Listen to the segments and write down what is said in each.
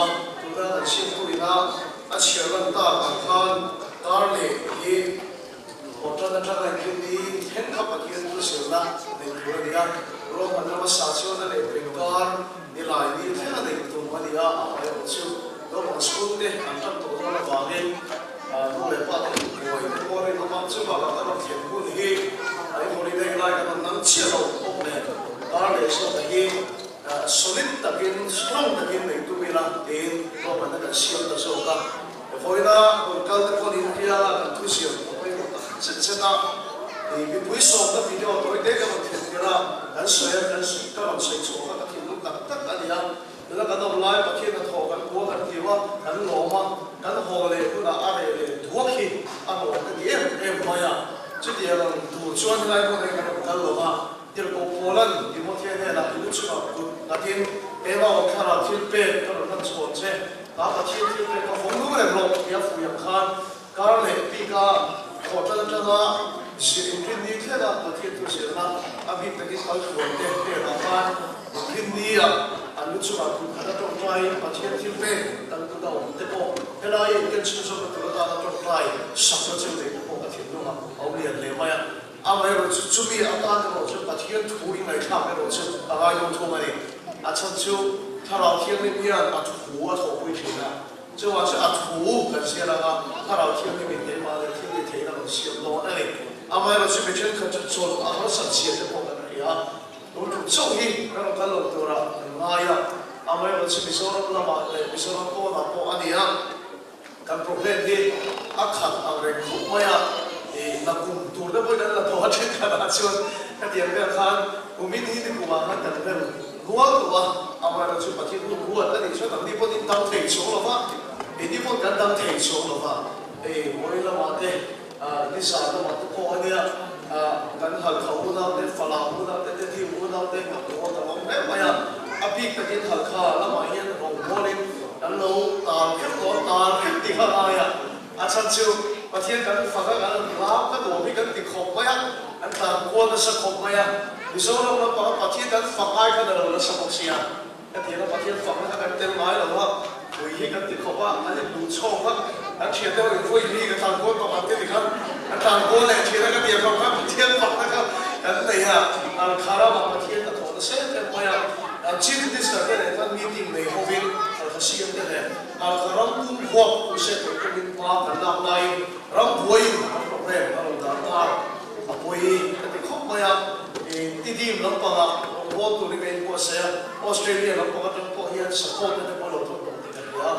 a, tuna kan chhiattu ina a chhiar lan tak ang khan kar leh hi Hotel atanga inrinni thleng kha Pathian thu zirna nei tur a ni a, Roman rama sa chuan a leh peng kar nilai ni thleng a neih tum a ni a, a hmai awm chu naupang school te an tan tawh dawn avangin nu leh pa te inbuai te pawh rin awm a, chuvangah kan rawn thlen hun hi a in holiday lai kan rawn nang chiah lo bawk nen kar leh zawk a hi solid takin strong takin nei tum ila tiin Roman a kan siam ta zawk a. Vawiina rawn kal te pawh niin ria kan thu siam a pawimawh tak zet zet a, i mipui sawmna video tawi te ka rawn thlen tir a, kan sawi a, kan sawi ka rawn sawi chhuah kha ka thinlung tak tak a ni a, tuna kan awm lai Pathian hnathawh kan hmu a, kan hlim a, kan lawm a, kan haw leh hunah a reh leh duak hi a nuam ka ti em em mai a, chutiang ang tur chuan helai hmun hi kan rawn kal lo va, Tirhkoh Paula'n Timothea hnenah i lu chungah kut nghatin, Keimah aw thlarau thil pek ka rawn hman chhuah che, ka Pathian thil pek ka vawng nung reng rawh tia fui ang khan kar leh bika thawhtan atanga zir inrinni thlenga Pathian thu zirna a bik takin kal thuai te hnenah khan inrinnia an lu chungah kut khat a tawngtaiin Pathian thil pek kan kut a awm te pawh helai inken chhunzawmna tur atana tawngtai sakna chu neih te pawh ka thinlungah a awm lian hle mai a. Amaherawh chu chumi atan erawh chu Pathian thu i ngaihthlak erawh chu a ngai dawn thung a ni. A chhan chu Thlarau Thianghlim hian a thu a thawhpui thin a, chuvang chu a thu kan zial anga Thlarau Thianghlim in keimah leh thil ti theihin a rawn siam dawn a ni. Amaherawh chu mi thenkhat chu chawlh a harsat zia te pawh kan hria a, tun tum chauh hi kan rawn kal lo turah kan ngai a, amaherawh chu Mizoram lamah leh Mizoram pawnah pawh a ni a. Kan problem hi a khat ang reng khawp mai a, i na kum tur te pawhin an la thaw a thenkhat ah chuan khatiang vel khan kumin hi ni kumah khan kan rem nual tawh a, amaherawhchu chu Pathian hun ruat a nih chuan nangni pawhin in dang thei chuang lo va, keini pawhin kan dang thei chuang lo va, hei vawi lamah te nizan lamah te pawh a nia kan Halkha unau te, Falam unau te, Tedim unau te ka hmu a ka lawm hle mai a, a bik takin Halkha lamah hian rawngbawlin kan lo tar kher tawh a, tar kher tih kha a ngai a, a chhan chu Pathian kan fak a, kan ram ka nuam hi kan ti khawp mai a, kan tlan kual nasa khawp mai a, Mizoram lampanga Pathian kan fak ai khan a lo nasa bawk sia. Hetianga Pathian fakna kha kan tel ngai lo a, ui hi kan ti khawp a, an inluh chhawk a, an thian deuh in vawi hi ka tlan kual tawh ang te ti khan an tlan kual leh thin a, ka ti khawp khan Pathian fakna kha kan nei a, Alkha ramah Pathian ka thawh nasa em em mai a, Chief Minister te leh khan meeting nei hovin Alkha CM te leh Alkha ram pum huap crusade nei tumin hma kan lak laiin ram buaiin an program a rawn dah ta a, a pawi ka ti khawp mai a. Tidim lampangah rawngbâwl turin ka inbuatsaih a, Australia lampang atang pawh hian support-na te pawh lo thawk tawh tih ka hria a,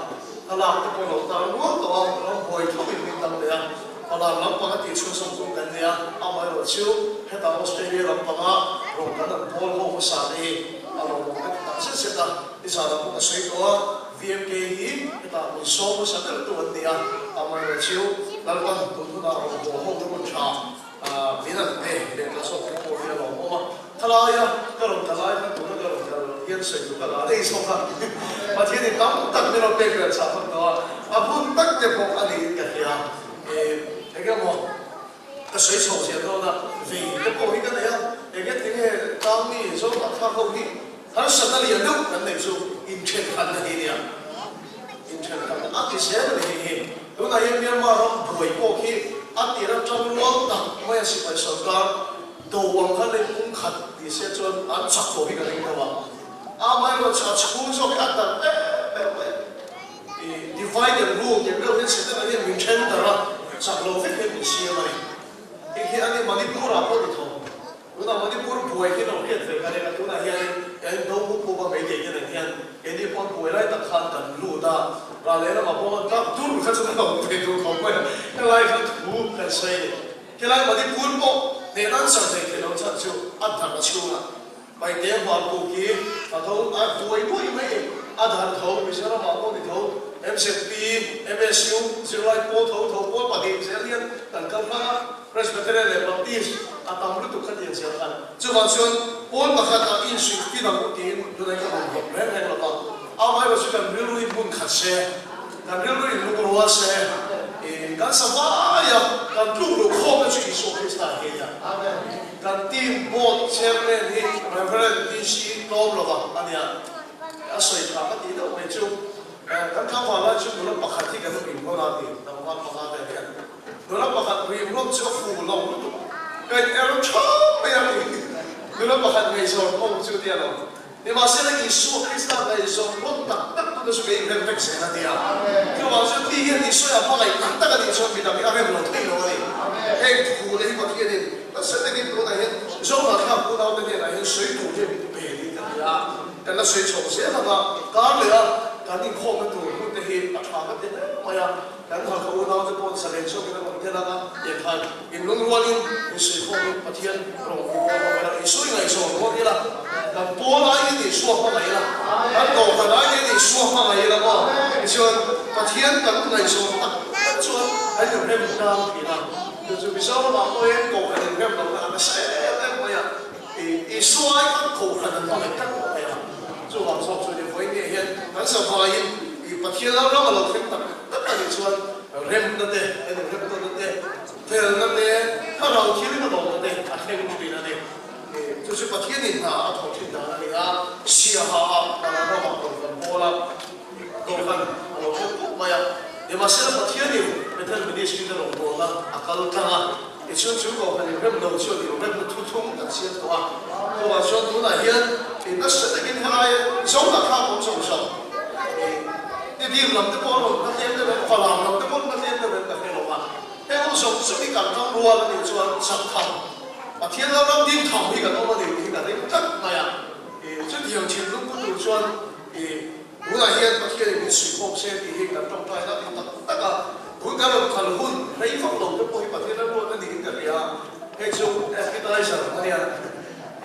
thlalak te pawh lo tar nual tawh a, rambuai thovin min dang leh a, thlalak lampang a tih chhunzawm tum kan nei a, amaherawh chu hetah Australia lampanga rawn kan an bawl ho hmasa te hi a lawmawm ka ti tak zet zet a, nizanah pawh ka sawi tawh a, VMK hi hetah min sawm hmasa ber tu an ni a, amaherawh chu Lalpan tun hunah rawngbâwl ho te hun tha. Min an pe leh ta zawk te pawh hi a lawmawm a, khalaia ka rawn kal lai khan tuna ka rawn kal hian sawi tur ka la daih zawk a, Pathianin tam tak min rawn pek vel chah hman tawh a, a hun tak te pawh a niin ka hria. Eng emaw ka sawi chho zel dawn a, vei te pawh hi ka nei a, eng eng tinge tlangmi Zohah thlak ho hi harsatna lian deuh kan neih chu inthenphatna hi nia, inthenphatna a ti zel a ni hei hi. Tunah hian Myanmar ram buai pawh khi a tir atang rual tak mai a sipai sorkar do ang kha lei pum khat ti se chuan an chak tawh hi ka ring deuh a. Amaherawhchu a chhung zawk hi a darh em em mai. I divide and rule tih reuh hian Setana hian min then darh a, chak lo vek hian min siam a ni. Hei hi a ni Manipur ah pawh ni tho. Tunah Manipur buai hi lo hriat ve ka ring a, tunah hianin kan do mup mup a meitei te nen hian keini pawh buai lai tak khan kan lut a, ral leh lamah pawh khan dur kha chu kan awm ve duh khawp mai a, helai kha thu kan sawi a ni. Helai Manipur pawh hnehna an char thei thei lo chhan chu a dar a chhung a, Paite Hmarkuk hi a tho a buai buai mai a ni, a dar tho Mizoramah pawh ni tho, MZP, MSU, zirlai pawl tho tho pawl pahnih zel hian kan kal hlang a, Presbyterian leh Baptist a tam lutuk kha tiang zel khan. Chuvang chuan pawl pakhat ah insuih fin ang u tiin tunai ka rawn hawp reng reng lo va, amaherawhchu kan rilru hi hmun khat se, kan rilru in lung rual se, i kan sa vai a, kan tluk luh khawmna chu Isua Krista hi a nia. Kan team board chairman hi Reverend DC tlawm lova a nia, a sawi tha ka tih deuh mai chu. Kan tlangval lai chu nula pakhat hi kan rim hlawn a ti, tlangval panga te hian nula pakhat rim hlawn chu a fu lo lutuk, ka in er ṭham mai a ti, nula pakhat ngaihzawn ho chu tia lo. Nimahsela Isua Krista ngaihzawn hlawn tak tak tute chu kei inrem vek zel a nia. Chuvang chuan mi hian Isua a hmangaih tak tak a nih chuan midang hi a rem lo thei lo a ni. Heng thu te hi Pathianin nasa takin tunah hian Zohnahthlak unaute hnenah hian sawi tur hian min pe niin ka hria a. Kan la sawi chho zel ang a, kar leh a kan inkhawmna tur hun te hi a tha ka ti hle mai a, kan Halkha unau te pawh zalen zawkin an rawn tel ang a, tiangkhan inlungrualin insuihkhawmin Pathian rawn hmu pawl ho ila, Isua i ngaihzawn rual ila, kan pawl aiin Isua hmangaih ila, kan kohhran aiin Isua hmangaih ila maw? Tichuan Pathian kan ngaihzawn tak tak chuan kan inrem tlang thin a, chu chu Mizoramah pawhin kohhran inrem lohna a nasa em em mai a. Isua ai khan kohhran an hmangaih tlat tawh mai a, chuvang zawk chu ni vawiin nge hian kan zavaiin i Pathian lam ram a lo thleng tak tak a nih chuan remna te, kan inrem tawnna te, felna te, thlarau thilin a lawmna te a thleng thin a ni. Chu chu Pathianin hna a thawh thin dan a ni a, siaha ah a lo ramah kohhran pawl a, kohhran a lo thleng puk mai a. Nimahsela Pathianin Bethel Ministry te rawngbawlna a kal tlang a. Tichuan chu kohhran inrem lo chuan inremna thuthung kan siam tawh a, chuvang chuan tunah hian i nasa takin helai Zohna thlak awm zawng zawng i dim lam te pawh a rawn hma tlem deuh em, Falam lam te pawh an hma tlem deuh em ka hre lo a, heng awm zawng zawng hi kan ram rual a nih chuan chak tham, Pathian lam ram ding tham hi kan awm a ni tih hi ka ring tlat mai a, chutiang thinlung pu tur chuan i. Tunah hian Pathianin min suihkhawm se tih hi kan tawngtai na ti tak tak a, tun kan rawn kal hun rei vak lo te pawh hi Pathian a ruat a niin ka hria a, hei chu appetizer a nia,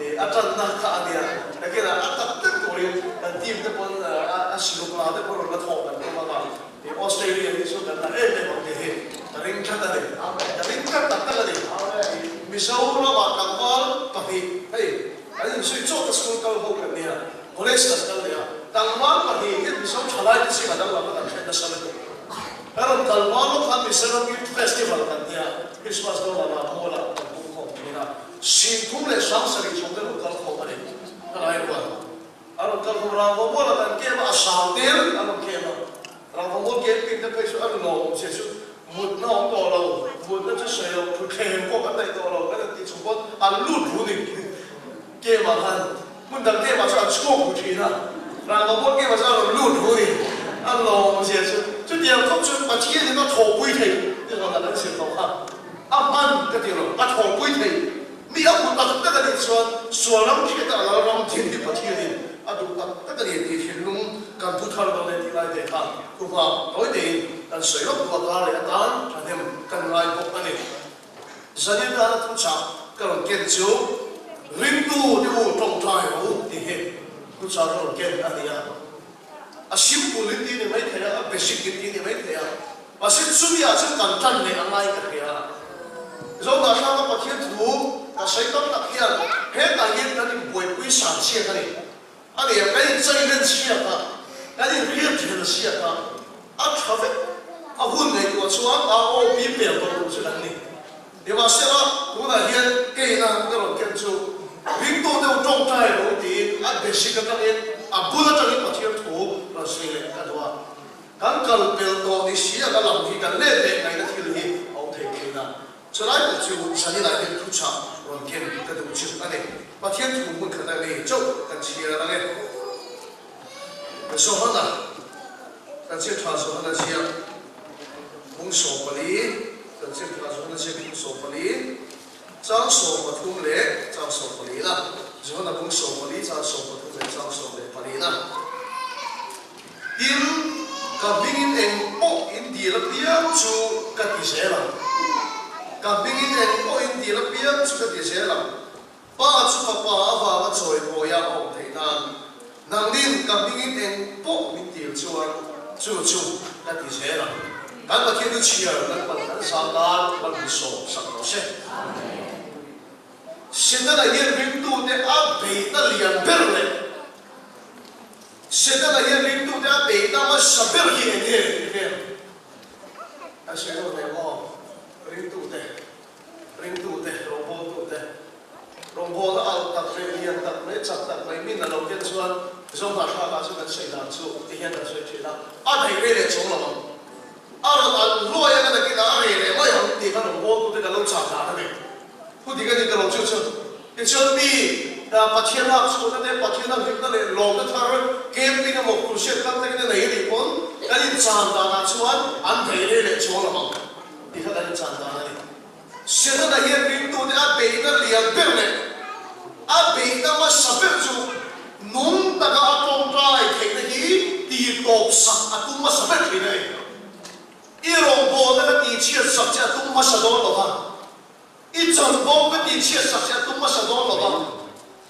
ih a tanna kha a nia, nakinah a tak tak turin kan team te pawn a siluk la te pawh rawn la thawh kan tum anga, ih Australia hi chu kan la em em ang tih hi ka ring tlat a ni, ka ring tlat tak tak a ni. Ih Mizoramah tlangval pahnih hei kan inzui chawt a school kal ho kan nia. College kan kal leh a, tlangval pahnihin Mizo thalai te zingah danglam a kan hriat nasa lutuk. Ka rawn kal hma lawk khan Mizoram Youth Festival kan tia, Christmas dawnah Ramhmualah kan pum khawm thin a, 30 70 chhung te rawn kal khawm a ni. Ka lai rual a rawn kal khawm, Ramhmualah kan kem a, a sang tel a rawn kem a, Ramhmual kem pin te phei chu a lawm che chu mutna awm tawh lo, mutna chu sawi loh, thutthleng pawh kan neih tawh lo kan han tih chung pawn an lut ru ni. Game ah khan hmun dang game ah chuan an chhuak ru thin a, Rangvamual game ah chuan a rawn lut ru ni, a lawm zia chu chutiang khawp chu Pathian in a thawhpui thei tih rawn an zir tawh kha a hman ka ti lo, a thawhpui thei mi a hmu tak tak a nih chuan sual ram hriat a lal ram din hi Pathian in a duh tak tak a ni tih thinlung kan pu thar dawn e tih lai te kha thuhma tawi tein kan sawi lawk duh a kar leh atan thahnem kan ngai bawk a ni. Zanin tana thuchah ka rawn ken chu ringtu te u tawngtai rawh u tih hi thuchah ka rawn ken a ni a. A simple in tih ni mai thei a, a basic in tih ni mai thei a, mahse chumi ah chuan kan tan leh a ngai ka hria a. Zohnahthlaka Pathian thu ka sawi tam tak hian hetah hian kan inbuaipui san chhiat a ni. A ni a, kan inchailen chhiat a, kan inhriat then chhiat a, a tha vek. A hun ngaihtuah chuan a aw pi pel tawh tur chu kan ni. Nimahsela, tunah hian keina ka rawn ken chu ringtu deuh tawngtai lo tiin a basic atangin, a bul atangin Pathian thu rawn sawi leh ka duh a. Kan kal pel tawh ni si a ka lam hi kan let leh ngaihna thil hi a awm thei thin a. Chulai tak chu zaninah hian thuchah rawn ken ka duh chu a ni. Pathian thu hmun khat a ni chauh kan chhiar ang e. Johana, kan chhiar tha Johana ziak bung 14, kan chhiar tha Johana ziak bung 14, chang 13 leh chang 14 na, Johana bung 14 chang 13 leh chang 14 na. Tin, ka hmingin eng pawh in dil apiang chu ka ti zel ang. Ka hmingin eng pawh in dil apiang chu ka ti zel ang. Pa chu Fapa avanga chawi pawia a awm theih nan, nangnin ka hmingin eng pawh min dil chuan chu chu ka ti zel ang. Kan Pathian chu chhiar kan pan kan zam nan kan hun sawm sak rawh se. Setana hian ringtute a beihna lian ber leh Setana hian ringtute a beihna hmasa ber hi eng nge tih vel kan sawi lo hle maw? Ringtute, ringtute, rawngbawltute, rawngbawltute. Rawngbawlna alh tak leh lian tak mai, chak tak mai min a lo ken chuan Mizo hnahthlakah chu kan sawi dan chu ti hian kan sawi thin a, a daih rei leh chuang lo ang. A rawn alh hluai anga nakinah a rei leh mai ang tih kha rawngbawltute kan lo chah dan a ni. Thu dik a ni ta lo chu chu. Tichuan mi Pathian lak chhuahna te, Pathian a hlimna leh lawmna thar camping emaw crusade kal takin a nei a nih pawn kan inchan danah chuan an daih rei leh chuang lo ang tih kha kan inchan dan a ni. Setana hian ringtute a beihna lian ber leh a beihna hmasa ber chu nung taka a tawngtai theihna hi titawp sak a tum hmasa ber thin a ni. I rawngbawlna kha tihchhiat sak che a tum hmasa dawn lo va. I chanvo ka tihchhiat sak che a tum hmasa dawn lo va.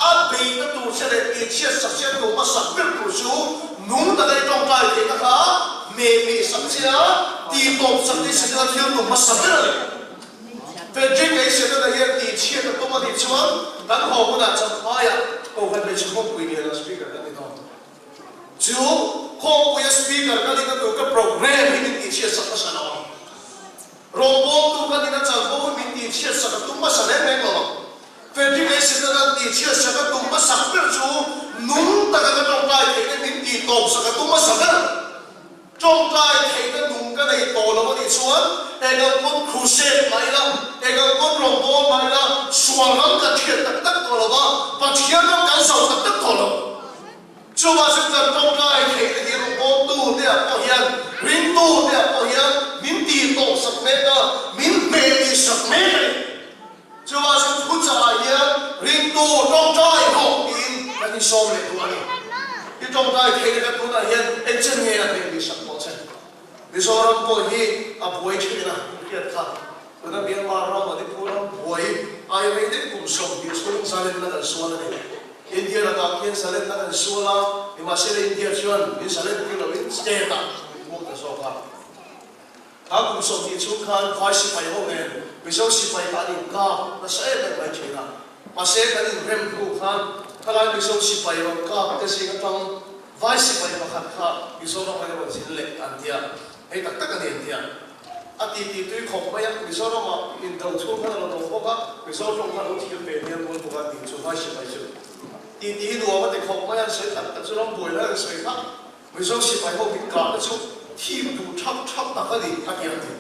A beihna tur che leh tihchhiat sak che a tum hmasak ber tur chu nung taka i tawngtai theihna kha mehmeh sak che a, tihtawp sak che Setana thil tum hmasa ber a ni. Frederick leh Setana hian tihchhiat a tum a nih chuan kan haw hunah Champhaiah Kohhran Hmeichhe Khawmpui liana Speaker kan ni dawn. Chu khawmpuia Speaker ka nihna tur ka programme hi min tihchhiat sak hmasa lo ang. Rawngbawltu ka nihna chanvo hi min tihchhiat sak a tum hmasa reng reng lo ang. Frederick leh Setana'n tihchhiat sak a tum hmasak ber chu nung taka ka tawngtai theihna min tihtawp sak a tum hmasa ber. Tawngtai theihna nung ka nei tawh lo a nih chuan eng ang pawn crusade mah ila, eng ang pawn rawngbâwl mah ila, sual ram kan hriat tak tak tawh lo va, Pathian ram kan zau tak tak tawh lo. Chuvah chuan kan tawngtai theihna hi rawngbâwltu te ah pawh hian, ringtu te ah pawh hian min tihtawp sak mek a, min hmehmih sak mek a ni. Chuvah chuan thuchah ah hian ringtu tawngtai rawh tiin kan insawm leh duh a ni. I tawngtai theihna kan tunah hian engchen nge a hmeh sak tawh che? Mizoram pawh hi a buai thin a, i hriat kha. Tuna Myanmar ram, Manipur ram buai ai rei deuh kum 20 chhung zalenna kan sual a ni. India lakah khian zalenna kan sual a, nimahsela India chuan min zalen tir loin state ah min buak ta zawk a. Kha kum 20 chhung khan Vai sipai ho nen Mizo sipai kha an inkap nasa em em mai thin a. Mahse kan inrem hnu khan khalai Mizo sipai rawn kap te zing atang Vai sipai pakhat kha Mizoram ah rawn zin leh an tia. Hei tak tak a ni an tia. A ti ti tui khawp mai a, Mizoram ah indo chhung khan a rawn awm bawk a, Mizo tawng kha a lo thiam ve nia mual bawk a tih chu Vai sipai chu ti ti hi nuam a ti khawp mai a, an sawi tak tak chu ram buai lai an sawi kha. Mizo sipai ho min kahna chu thim duh thak thak tak a ni a ti a ti.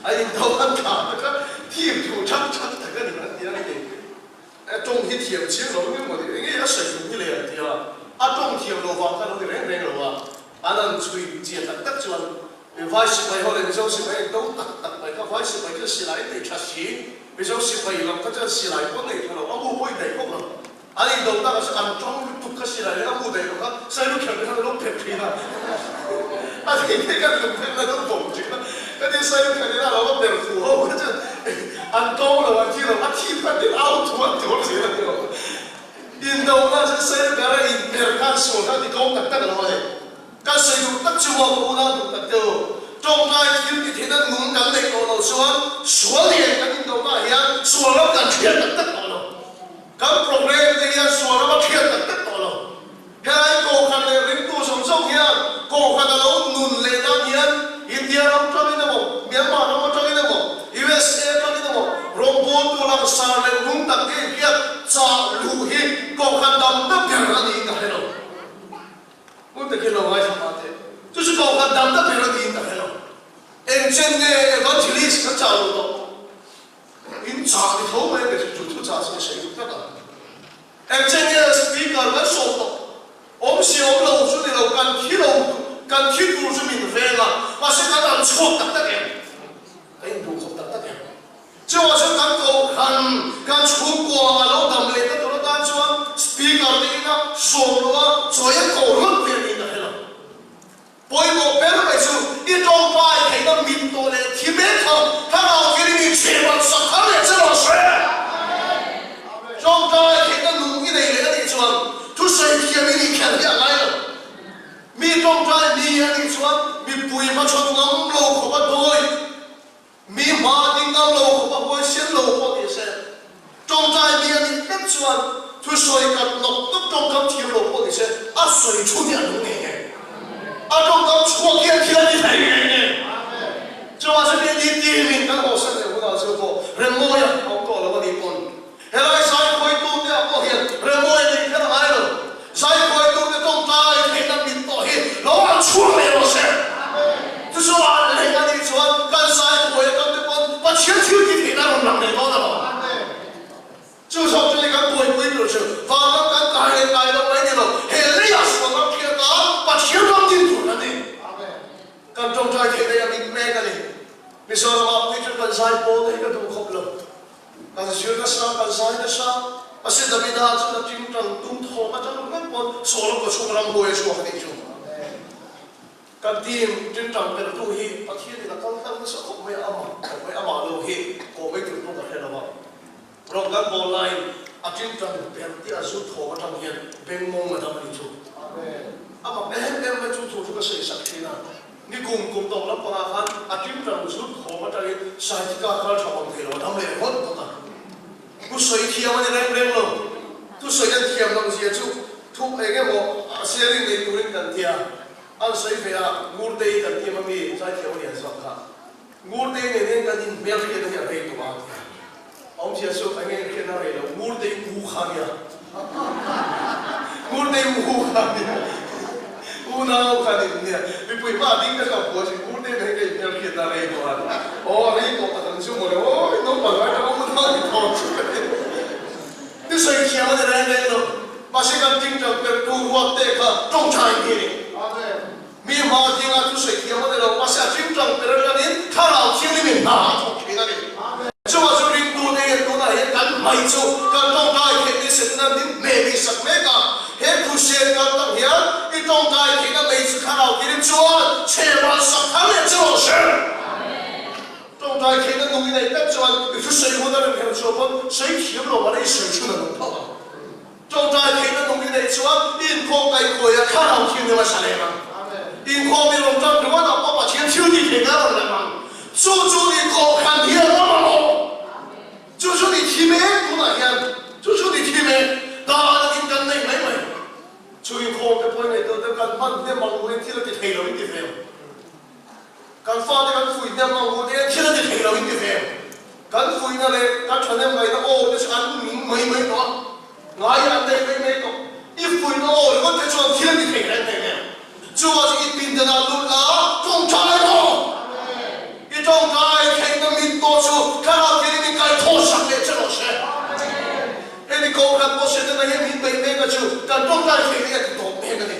A indo an kahna kha thim duh thak thak tak a ni a ti a ti. A tawng hi thiam chiang lo eng emaw ni, enge a sawi tum hi le an ti a. A tawng thiam lo vang khan lo ni reng reng lo a, an an chhui chiah tak tak chuan Vai sipai ho leh Mizo sipai indo tak tak mai kha Vai sipai chuan silai an nei tha si, Mizo sipai lam kha chuan silai pawh an nei tha lo, a mu pawh i daih bawk lo. An indo tak a chu an tawng lutuk kha silai leh a mu daih lo kha Sailu kher te khan a lo phet thin a, a thei thei khan lung phet na lo bawm thin a, ka tin Sailu kher in a lo va per fu ho kha chuan an tawng lo an thi lo, a thi khan tin au thu an tuar zel a ni lo. Indo na chuan Sailu kher a in per khan sual kha a ti tlawm tak tak lo a ni. Ka sawi duh tak chu maw ka unau duh tak te u, tawngtai thil ti theihna nung kan neih tawh loh chuan sual lian kan indo na hian sual ram kan hriat tak tak tawh lo. Kan program te hian sual ram a hriat tak tak tawh lo. Helai Kohhran leh ringtu zawng zawng hian Kohhran a lo nun leh nan hian India ram tangin emaw, Myanmar ram atangin emaw, USA atangin emaw rawngbawltu langsar leh nung tak te hian chah luh hi Kohhran damna ber a niin ka hre lo. Hmun takin lo ngaithla mah teh. Chu chu Kohhran damna ber a niin ka hre lo. Engchen nge evangelist kan chah luh tawh? In chah ni tho mai ka chu thu chah chu ka sawi duh tlat ang. Engchen nge speaker kan sawm tawh? Awm si awm lo chu ni lo, kan thi lo, kan thi tur chu min veng a, mahse kan an chhuak tak tak em? Ka induh khawp tak tak em? Chuvang chuan kan kohhran, kan chhungkua a lo dam leh ta tur atan chuan speaker te ina sawm lo a, chawi a koh rawt ve niin ka hre lo. Pawimawh ber mai chu i tawngtai theihna mit tawh leh thi mek kha thlarau thirin i chhehral sak thar leh che rawh se. Tawngtai theihna nung i nei leh a nih chuan thusawi thiam i nih kher hi a ngai lo. Mi tawngtai mi a nih chuan mipui hmachhawn ngam lo khawp a dawi. Mi hma ding ngam lo khawp a huaisen lo pawh ni se, tawngtai mi a nih tlat chuan thusawi kat nawk nawk tawngkam thiam lo pawh ni se, a sawi thu hi a nung ngei ngei. A tawngkam chhuak hian thil a ti thei ngei ngei. Chuvang chu mi ni timin kan hawsan leh hunah chu pawh Remmawia a awm tawh lo a nih pawn helai zai khawi. Kan tawngtai theih daih a mit mek a ni. Mizoramah phei chuan kan zai pawl te hi ka duh khawp lo. Kan zir nasa, kan zai nasa. Mahse Davida chuan a tingtang tum thawm atang ringawt pawn Saul a kawchhung ramhuai a chhuak a nih chu. Kan team tingtang pertu hi Pathianin a kal tlang nasa khawp mai a, amah khawp mai amah lo hi kawh mai tur pawh ka hre lo a. Rawng kan bawl laiin a tingtang per tih a zu thawm atang hian bengmawng a dam a nih chu. Amah em em mai chu thu chu ka sawi sak thin a. Ni kum kum tawk lampangah khan a tingtang zu thawm atangin Saitika kal tha awm thei lo a dam leh ringawt bawk a. Thu sawi thiam a ni reng reng lo. Thu sawi an thiam loh zia chu thu eng emaw a sharing nei turin kan tia. An sawi ve a, Ngurtei kan tiam a mi zaithiam a lian zawk kha. Ngurtei nen hian kan inhmel hriatna hi a rei tawh a tia. Awmzia chu eng nge hriatna a rei lo, Ngurtei u kha nia. Ngurtei u kha nia. Unau kha ni nia. Mipui hma a ding te chuan buai sin, Ngurtei nen hian ka inhmel hriatna a rei tawh a tia. Aw a rei tawh tak ang chu mawle, awi naupang lai tanga unau ni tawh chu ka ti. Ti sawi thiam a ni reng reng lo. Mahse kan tingtang pertu ruatte kha tawngtai ni a ni. Mi hma dinga thu sawi thiam a ni lo, mahse a tingtang per atangin Thlarau Thianghlimin hna a thawk thin a ni. Chuvah chu ringtu te hian tunah hian kan hmai chu kan tawngtai theih ni Setana min hmeh bik sak mek a. He thu hriat kal tak hian i tawngtai theihna mei chu Thlarau Thianghlim chuan chhehral sak thar leh che rawh se. Tawngtai theihna nung i neih tak chuan i thusawi hun a rem her chhuah pawn sawi thiam lo mahla i sawi chhun a nung phauh ang. Tawngtai theihna nung i neih chuan i inkhawm kaihkhuai a thlarau thianghlim a sa lem ang. Inkhawm i rawn tan ringawt ah pawh Pathian thil tih theihna a rawn lem ang. Chu chu i kohhran hian a mamawh. Chu chu ni thi mek tunah hian chu chu ni thi mek dan angin kan nei mai mai. Chu inkhawm te pawh i ngaihtuah deuh kan hman hnem ang hu in thil a ti thei lo in ti ve ang. Kan fate kan fuih hnem ang u te thil a ti thei lo in ti ve. Kan fuihna leh kan thahnem ngaihna aw te chu an ning mai mai tawh a, ngai an nei mai mai tawh. I fuihna aw ringawt te chuan thil a ti thei reng reng em? Chuvah chu i pindanah lut la, tawngtai rawh! I tawngtai theihna mit pawh chu thlarau thirin i kaihthawh sak leh che rawh se. Hemi kohhran pawh Setana hian min beih mek a chu kan tawngtai theihna hi a ti tawp mek a ni.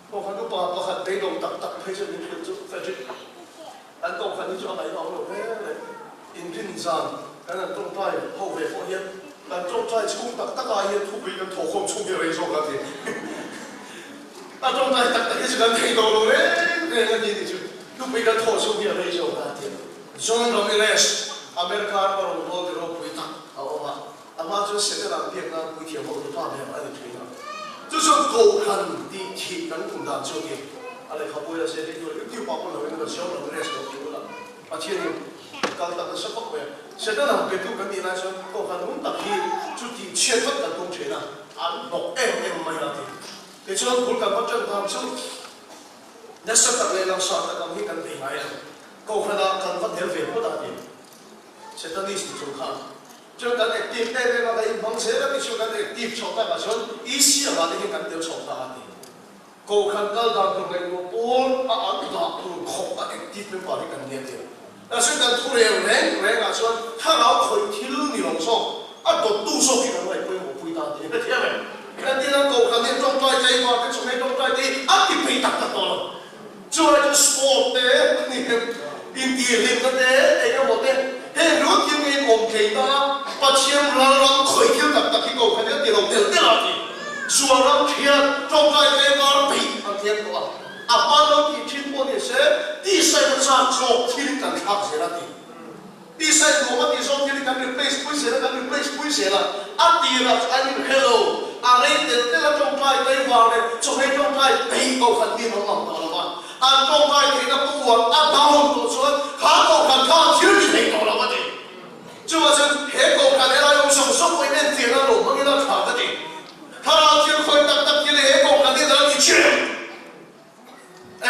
Kohhran upa pakhat beidawng tak tak phei chuan min hrilh chu Frederick an kohhran hi chu a ngaihna awm lo hle le. Inrin zan kan han tawngtai ho ve pawh hian kan tawngtai chhung tak tak ah hian thupui kan thawhkhawm chhung hi a rei zawk a ti. A tawngtai tak tak hi chu kan thei tawh lo reng reng a ni tih chu thupui kan thawh chhung hi a rei zawk a ti. John Ramirez, America rama rawngbâwl ti ropui tak a awm a. Amah chuan Setana biak nan puithiam ho nupa ber a ni thin a. Chu chuan Kohhran tih thih kan tum dan chu a ni. A lehkhabu hi a zirtir tur YouTube ah pawh lo in rawn zawng lo rest lo ti ula. Pathianin kal tak nasa khawp mai a. Setana betu kan nih lai chuan Kohhran nung tak hi chu tih chhiat vat kan tum thin a. An hnawk em em mai a ti. Tichuan bul kan va tan dan chu nasa tak leh langsar tak ang hi kan bei ngai lo. Kohhranah kan va tel ve phawt a ti. Setanist ni chung khan. Chuan kan active em em a, kan inhmang zel a ti chu kan active chhoh takah chuan EC angah te hian kan tel chhoh ta a ti. Kohhran kal dan tur ngaihtuah pawl a an dah tur khawp a active member hi kan nia tia. Mahse kan thu rel reng reng ah chuan thlarau khawih thil ni lo zawk, a dawttu zawk hi kan ngaihpawimawh pui ta a ti. Ka thiam em? Entirna kohhran hian tawngtai tlaivar te chawhmeh tawngtai te hi a ti phei tak tak tawh lo. Chuai chu sport te a ni em? Intihhlimna te eng emaw te heng ringawt hian nge in awm thei ta a, Pathian ral ram khawih thil tak tak hi ko khan hian ti lo tel tel a ti. Sual ram thian, tawngtai tlengvar peih an thiam tawh a, a hma lo tih thin pawh ni se, tihsaina chak zawk thil in kan thlak zel a ti. Tihsain nuam a tih zawk thil in kan replace pui zel a, kan replace pui zel a, a tirah chu an inhre lo, a rei tel tel a tawngtai tlengvar leh chawhmeh tawngtai peih ko khan mi an awm ang tawh lo va. An tawngtai theihna puar a down tawh chuan kha kohhran kha a thil ti thei tawh lo a ti. Chuvah chuan he kohhran helai awm sawng sawng pawhin entirna lo hmangin a tha ka ti. Thlarau thil khawi tak tak hi leh he kohhran hian a la ti chiang.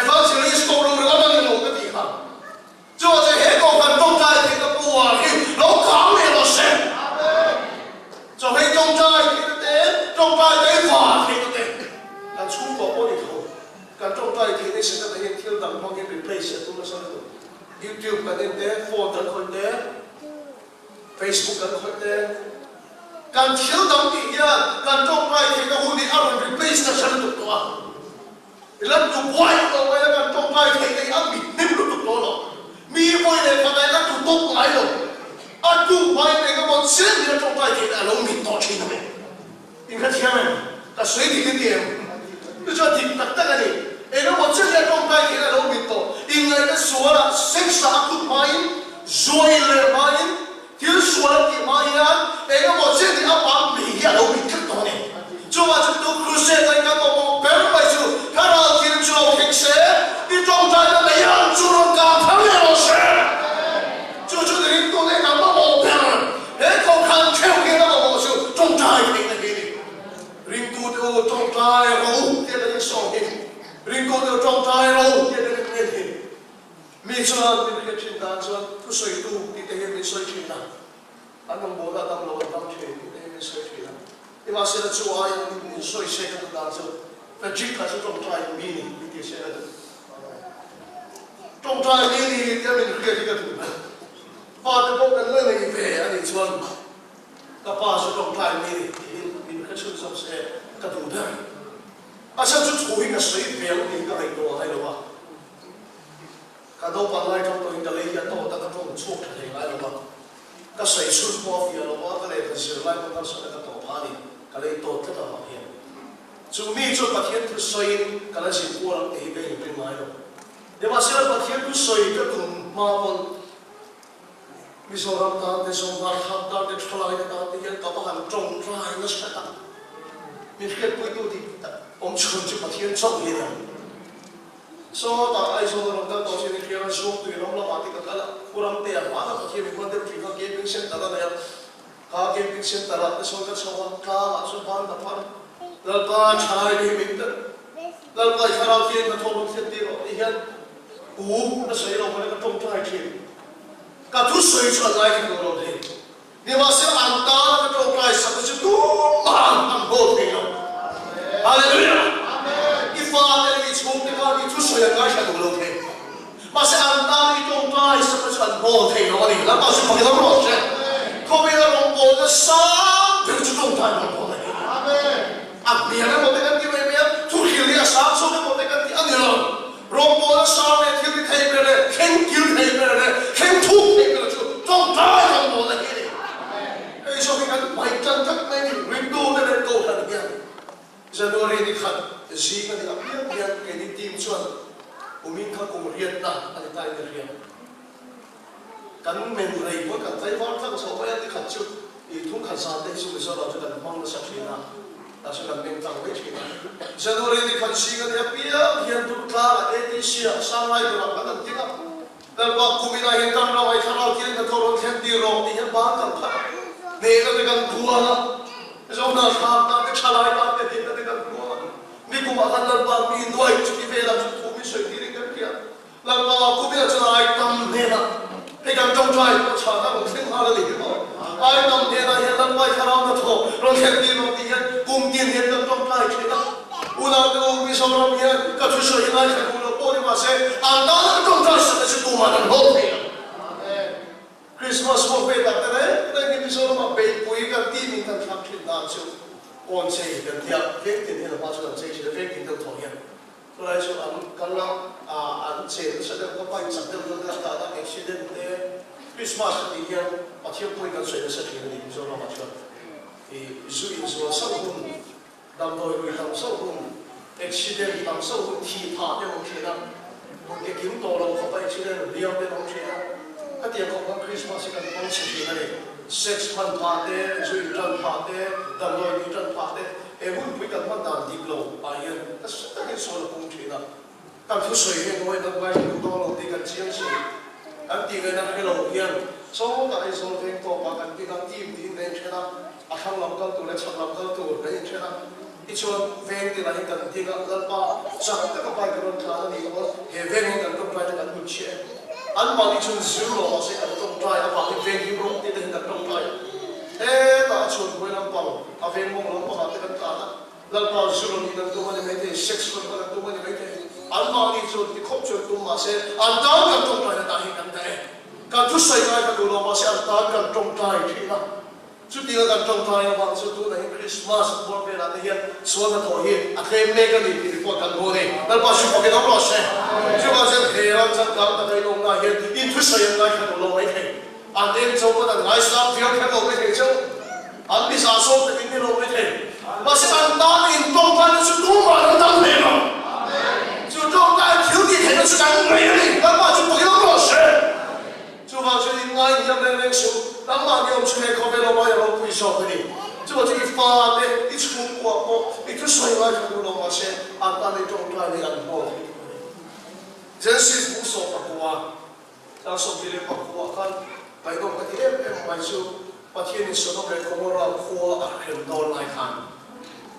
Evangelist koh lo ringawt a ni lo ka tih kha. Chuvah chuan he kohhran tawngtai theihna puar hi lo kang leh rawh se. Chawhmeh tawngtai theihna te, tawngtai teivar theihna te kan chhungkua pawh ni tho. Kan tawngtai theih nasa tak ah hian thil dang hmang hian replace a tum nasa lutuk. YouTube kan en te, phone kan khawih te, Facebook kan khawih te, kan thil dang tih hian kan tawngtai theihna hun hi a rawn replace nasa lutuk tawh a. I lam duh buai tawh mai a kan tawngtai theihna hi a mit. chen hi a tawngtai theih a lo mit tawh thin a ni. In hrethiam em? Ka sawi dik a ni em? Chu chuan dik tak tak a ni. Eng emaw chen hi a tawngtai theih a lo mit tawh. Inngaihna sualah sex ah a kut hmain, zuai leh hmain, thil sual a tih hma hian eng emaw chen hi a bang hmei hi a lo mit tlat tawh a ni. Chuvang chu tu crusade ah kan mamawh ber mai chu thlarau thil chu lo thleng se, i tawngtaina mai ang chu rawn kang thar leh rawh se. Chu chu ni ringtu leh kan mamawh ber he kohhran theuh hian a mamawh chu tawngtai theihna hi a ni. Ringtute u tawngtai rawh u tih a kan insawm hi. Ringtute u tawngtai rawh u tih a kan inmen hi. Mi chuan min hriat thin dan chuan thusawitu tih te hian min sawi thin a. An rawngbawlna dam lo an dam thin tih te hi min sawi thin a. Nimahsela chu aiin min sawi se ka duh dan chu Frederick-a chu tawngtai mi ni min ti se ka duh. Tawngtai mi ni tia min hriat hi ka duh ber. Pa te pawh kan la nei ve a nih chuan ka pa chu tawngtai mi ni tiin min hre chhun zawk se ka duh ber. A chhan chu thu hi ka sawi ve ang tih hi ka ngaihtuah ngai lo a. Ka naupang lai tawng tawhin ka lei hi a tawt a, ka tawng chhuak tha thei ngai lo va. Ka sawi chhun pawh a fiah lo va, ka lehkha zir lai pawh harsatna ka tawh phah a ni, ka lei tawt tlat avang hian. Chu mi chu Pathian thu sawiin ka la zin kual ang tih hi ka inring ngai lo. Nimahsela Pathian thu sawi ka tum hma pawn Mizoram tan te, Zohmar thap tan te, Thalaite tan te hian ka va han tawngtai nasa tak. Min hriatpuitu dik tak awm chhun chu Pathian chauh hi a ni ang. Sawtah Aizawl a rawn kal tawh chin i hria a, Zuangtui ram lamah te ka kal a, Khuram te ah hmanah Pathian min hman deuh thin kha Camping Center a nei a, kha Camping Center ah te sawn ka chho a, tlangah chuan ban ka phar a, Lalpa thalai te hi min telh, Lalpa i thlarau thian ka thawm rawn thlen tir rawh tih hian u ka sawi lo mahni ka tawngtai thin, ka thusawi chu a ngai thei tawh lo thei. Nimahsela an tana ka tawngtai sakna chu tumah an han haw thei lo. Hallelujah! I fate leh i chhungte khan i thusawi an ngaithla duh lo thei. Mahse an tana i tawngtai sakna chu an haw thei lo a ni. Lalpa chu fak i lo rawh che. Khawvela rawngbawlna sang ber chu tawngtai rawngbawlna hi a ni. A hniam emaw te kan ti mai mai a, thuhril hi a sang chhuak emaw te kan ti a ni lo. Rawngbawlna sang leh thil ti thei ber leh thleng kil thei ber leh thleng thuk thei ber chu tawngtai rawngbawlna hi a ni. Hei zawk hi kan hmaih tan tlat mai a ni. Rintu te leh Kohhran hian January ni khat zing a ni apiang hian keini team chuan kumin kha kum riatna a ni ta in ka hria. Kan men rei pawn kan tlaivar tlang chho mai a, ni khat chu i thung khat zan te hi chu Mizoram chu kan hmang nasa thin a, tah chuan kan meng tlang mai thin a. January ni khat zing a nia piang hian Durtlangah ATC ah Sanglai Durah kan han ding a, Lalpa kum inah hian kan ramah i thlarau thian hnathawh rawn thlen tir rawh tih hian ban kan phat a, hnehna te kan khuang a, Mizoram thlak tan te thalai tan te hnehna te kan khuang a, nikumah khan Lalpa mi nuai chuti velah chu thu min sawi tirin kan hria. Lalpa khawvel chuan ai tam hnenah hei kan tawngtai pawh chhahna rawn thleng nghal a ni hi maw? Ai tam hnenah hian Lalpa i thlarau na thawk rawn thlen tir rawh tih hian kum tin hian kan tawngtai thin a. Unaute u, Mizoram hian ka thusawi hi ngaithla duh lo pawh ni mahse an tana ka tawngtai sakna chu tumah an hlawk thei lo. Christmas pawh pe tak te reng reng hi Mizoramah beihpui kan team in kan thlak thin dan chu kawn chei kan tia veng tin hian a hma chuan an chei thin a, veng tin deuh thaw hian. Chulai chu an kal a, an che nasa deuh ka bike chak deuh deuh te a tan a accident te Christmas a tih hian Pathian pawhin kan sawi nasa thin a ni Mizoramah chuan i zu inzual sauh hun, damdawi lui tam sauh hun, accident tam sauh hun, thih phah te an awm thin a, ke kim tawh lo khawpa accident hliam te an awm thin a, khatiang khawp khan Christmas hi kan hmang chhe thin a ni. Sex hman phah te, zu intan phah te, damdawi lui tan phah te. He hunpui kan hman dan dik lo ah hian nasa takin sawn a pung thin a, kan thusawi hian ngawi kan ngaithla duh dawn lo tih kan chiang si. Kan tih ngaihna hre lo hian Sawtah Aizawl veng tawpah kan ding a, team tiin kan inthen a, a thlang lam kal tur leh chhak lam kal tur kan inthen a, tichuan veng tinah hian kan ding a, Lalpa chak taka bike a rawn tlan a nih pawn he veng hi kan tawngtai te kan hmun chhiah e. Anmahni chuan zir lo mahse kan tawngtai avangin veng him rawh tih te hian kan tawngtai a. Hetah a chhuan buai lampang A veng mawng lam pangah te kan tlan a, Lalpa zu rawn in an tum a ni maithei, sex rawn hman an tum a ni maithei. Anmahni chuan ti khawp chuan tum mahse an tan kan tawngtaina tah hi kan dah e. Kan thusawi ngai ka duh lo mahse an tan kan tawngtai thin a. Chutinga kan tawngtai avang chu tunah hian Christmas bawr velah te hian sual hnathawh hi a tlem mek a ni tih report kan hmu a ni. Lalpa hri fakin awm rawh se. Chuvang chuan he ram changkang taka in awmnaah hian in thusawi an ngaithla duh lo maithei. An eng cho pawn an ngaisang viau kher lo mai thei cheu. An mizah zawk te min ni lo mai thei. Mahse an tan in tawngtaina chu tumah an dang hle lo. Chu tawngtai thil tih theihna chu kan ngei a ni. Nangmah chu pakin awm rawh se. Chuvang chuan in ngai hniam reng reng suh. Nangmah ni awm chu he khawvel awm aia ropui zawk a ni. Chuvang chu i fate, i chhungkua pawh i thusawi ngaithla duh lo mahse an tan i tawngtai leh an hnawl thei tur a ni. Genesis bung 14. Tlang 24 ah khan ngaihnawm ka ti em em mai chu Pathianin Sodom leh Gomorrah khua a hrem dawn lai khan,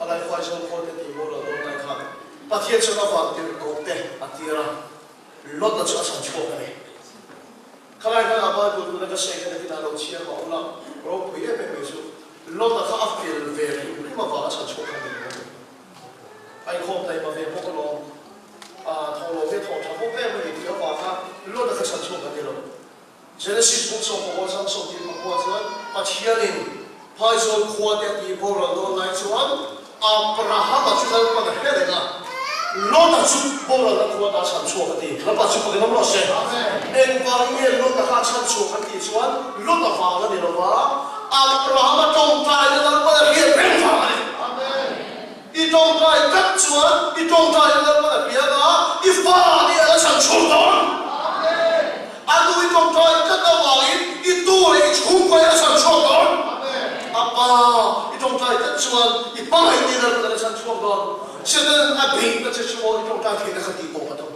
a laihhuai zawn khawl te tih boral dawn lai khan Pathian chuan a van tirh kawp te a tir a, Lot-a chu a chhan chhuak a ni. Khalai khan a Bible tuna ka sawi khan nakinah lo chhiar mah ula, ropui em em mai chu Lot-a kha a fel ve hrim hrim avanga chhan chhuak kha a ni lo a ni. A inkhawm taima ve bawk alawm. A thaw lo ve thaw tha bawk em a ni tih avanga Lot-a kha chhan chhuak an ni lo. Genesis bung 19 chang 29 chuan Pathianin Phaizawl khua te a tih boral dawn lai chuan Abrahama chu Lalpan a hre reng a, Lot-a chu boralna khua ta chhan chhuak a ti. Lalpa chu pakin awm rawh se. Engvangin nge Lot-a kha a chhan chhuak an tih chuan Lot-a vang a ni lo va, Abrahama tawngtaina Lalpan a hriat reng vang a ni. I tawngtai tlat chuan i tawngtai na Lalpan a hria a, i fa nih a la chhan chhuak dawn. A nu i tawngtai tlat avangin i tu leh i chhungkaw hi a la chhan chhuak dawn. A pa i tawngtai tlat chuan i hmangaih nih Lalpan a la chhan chhuak dawn. Satan a beihna che chu aw i tawngtai theihna kha tih pawh a tum.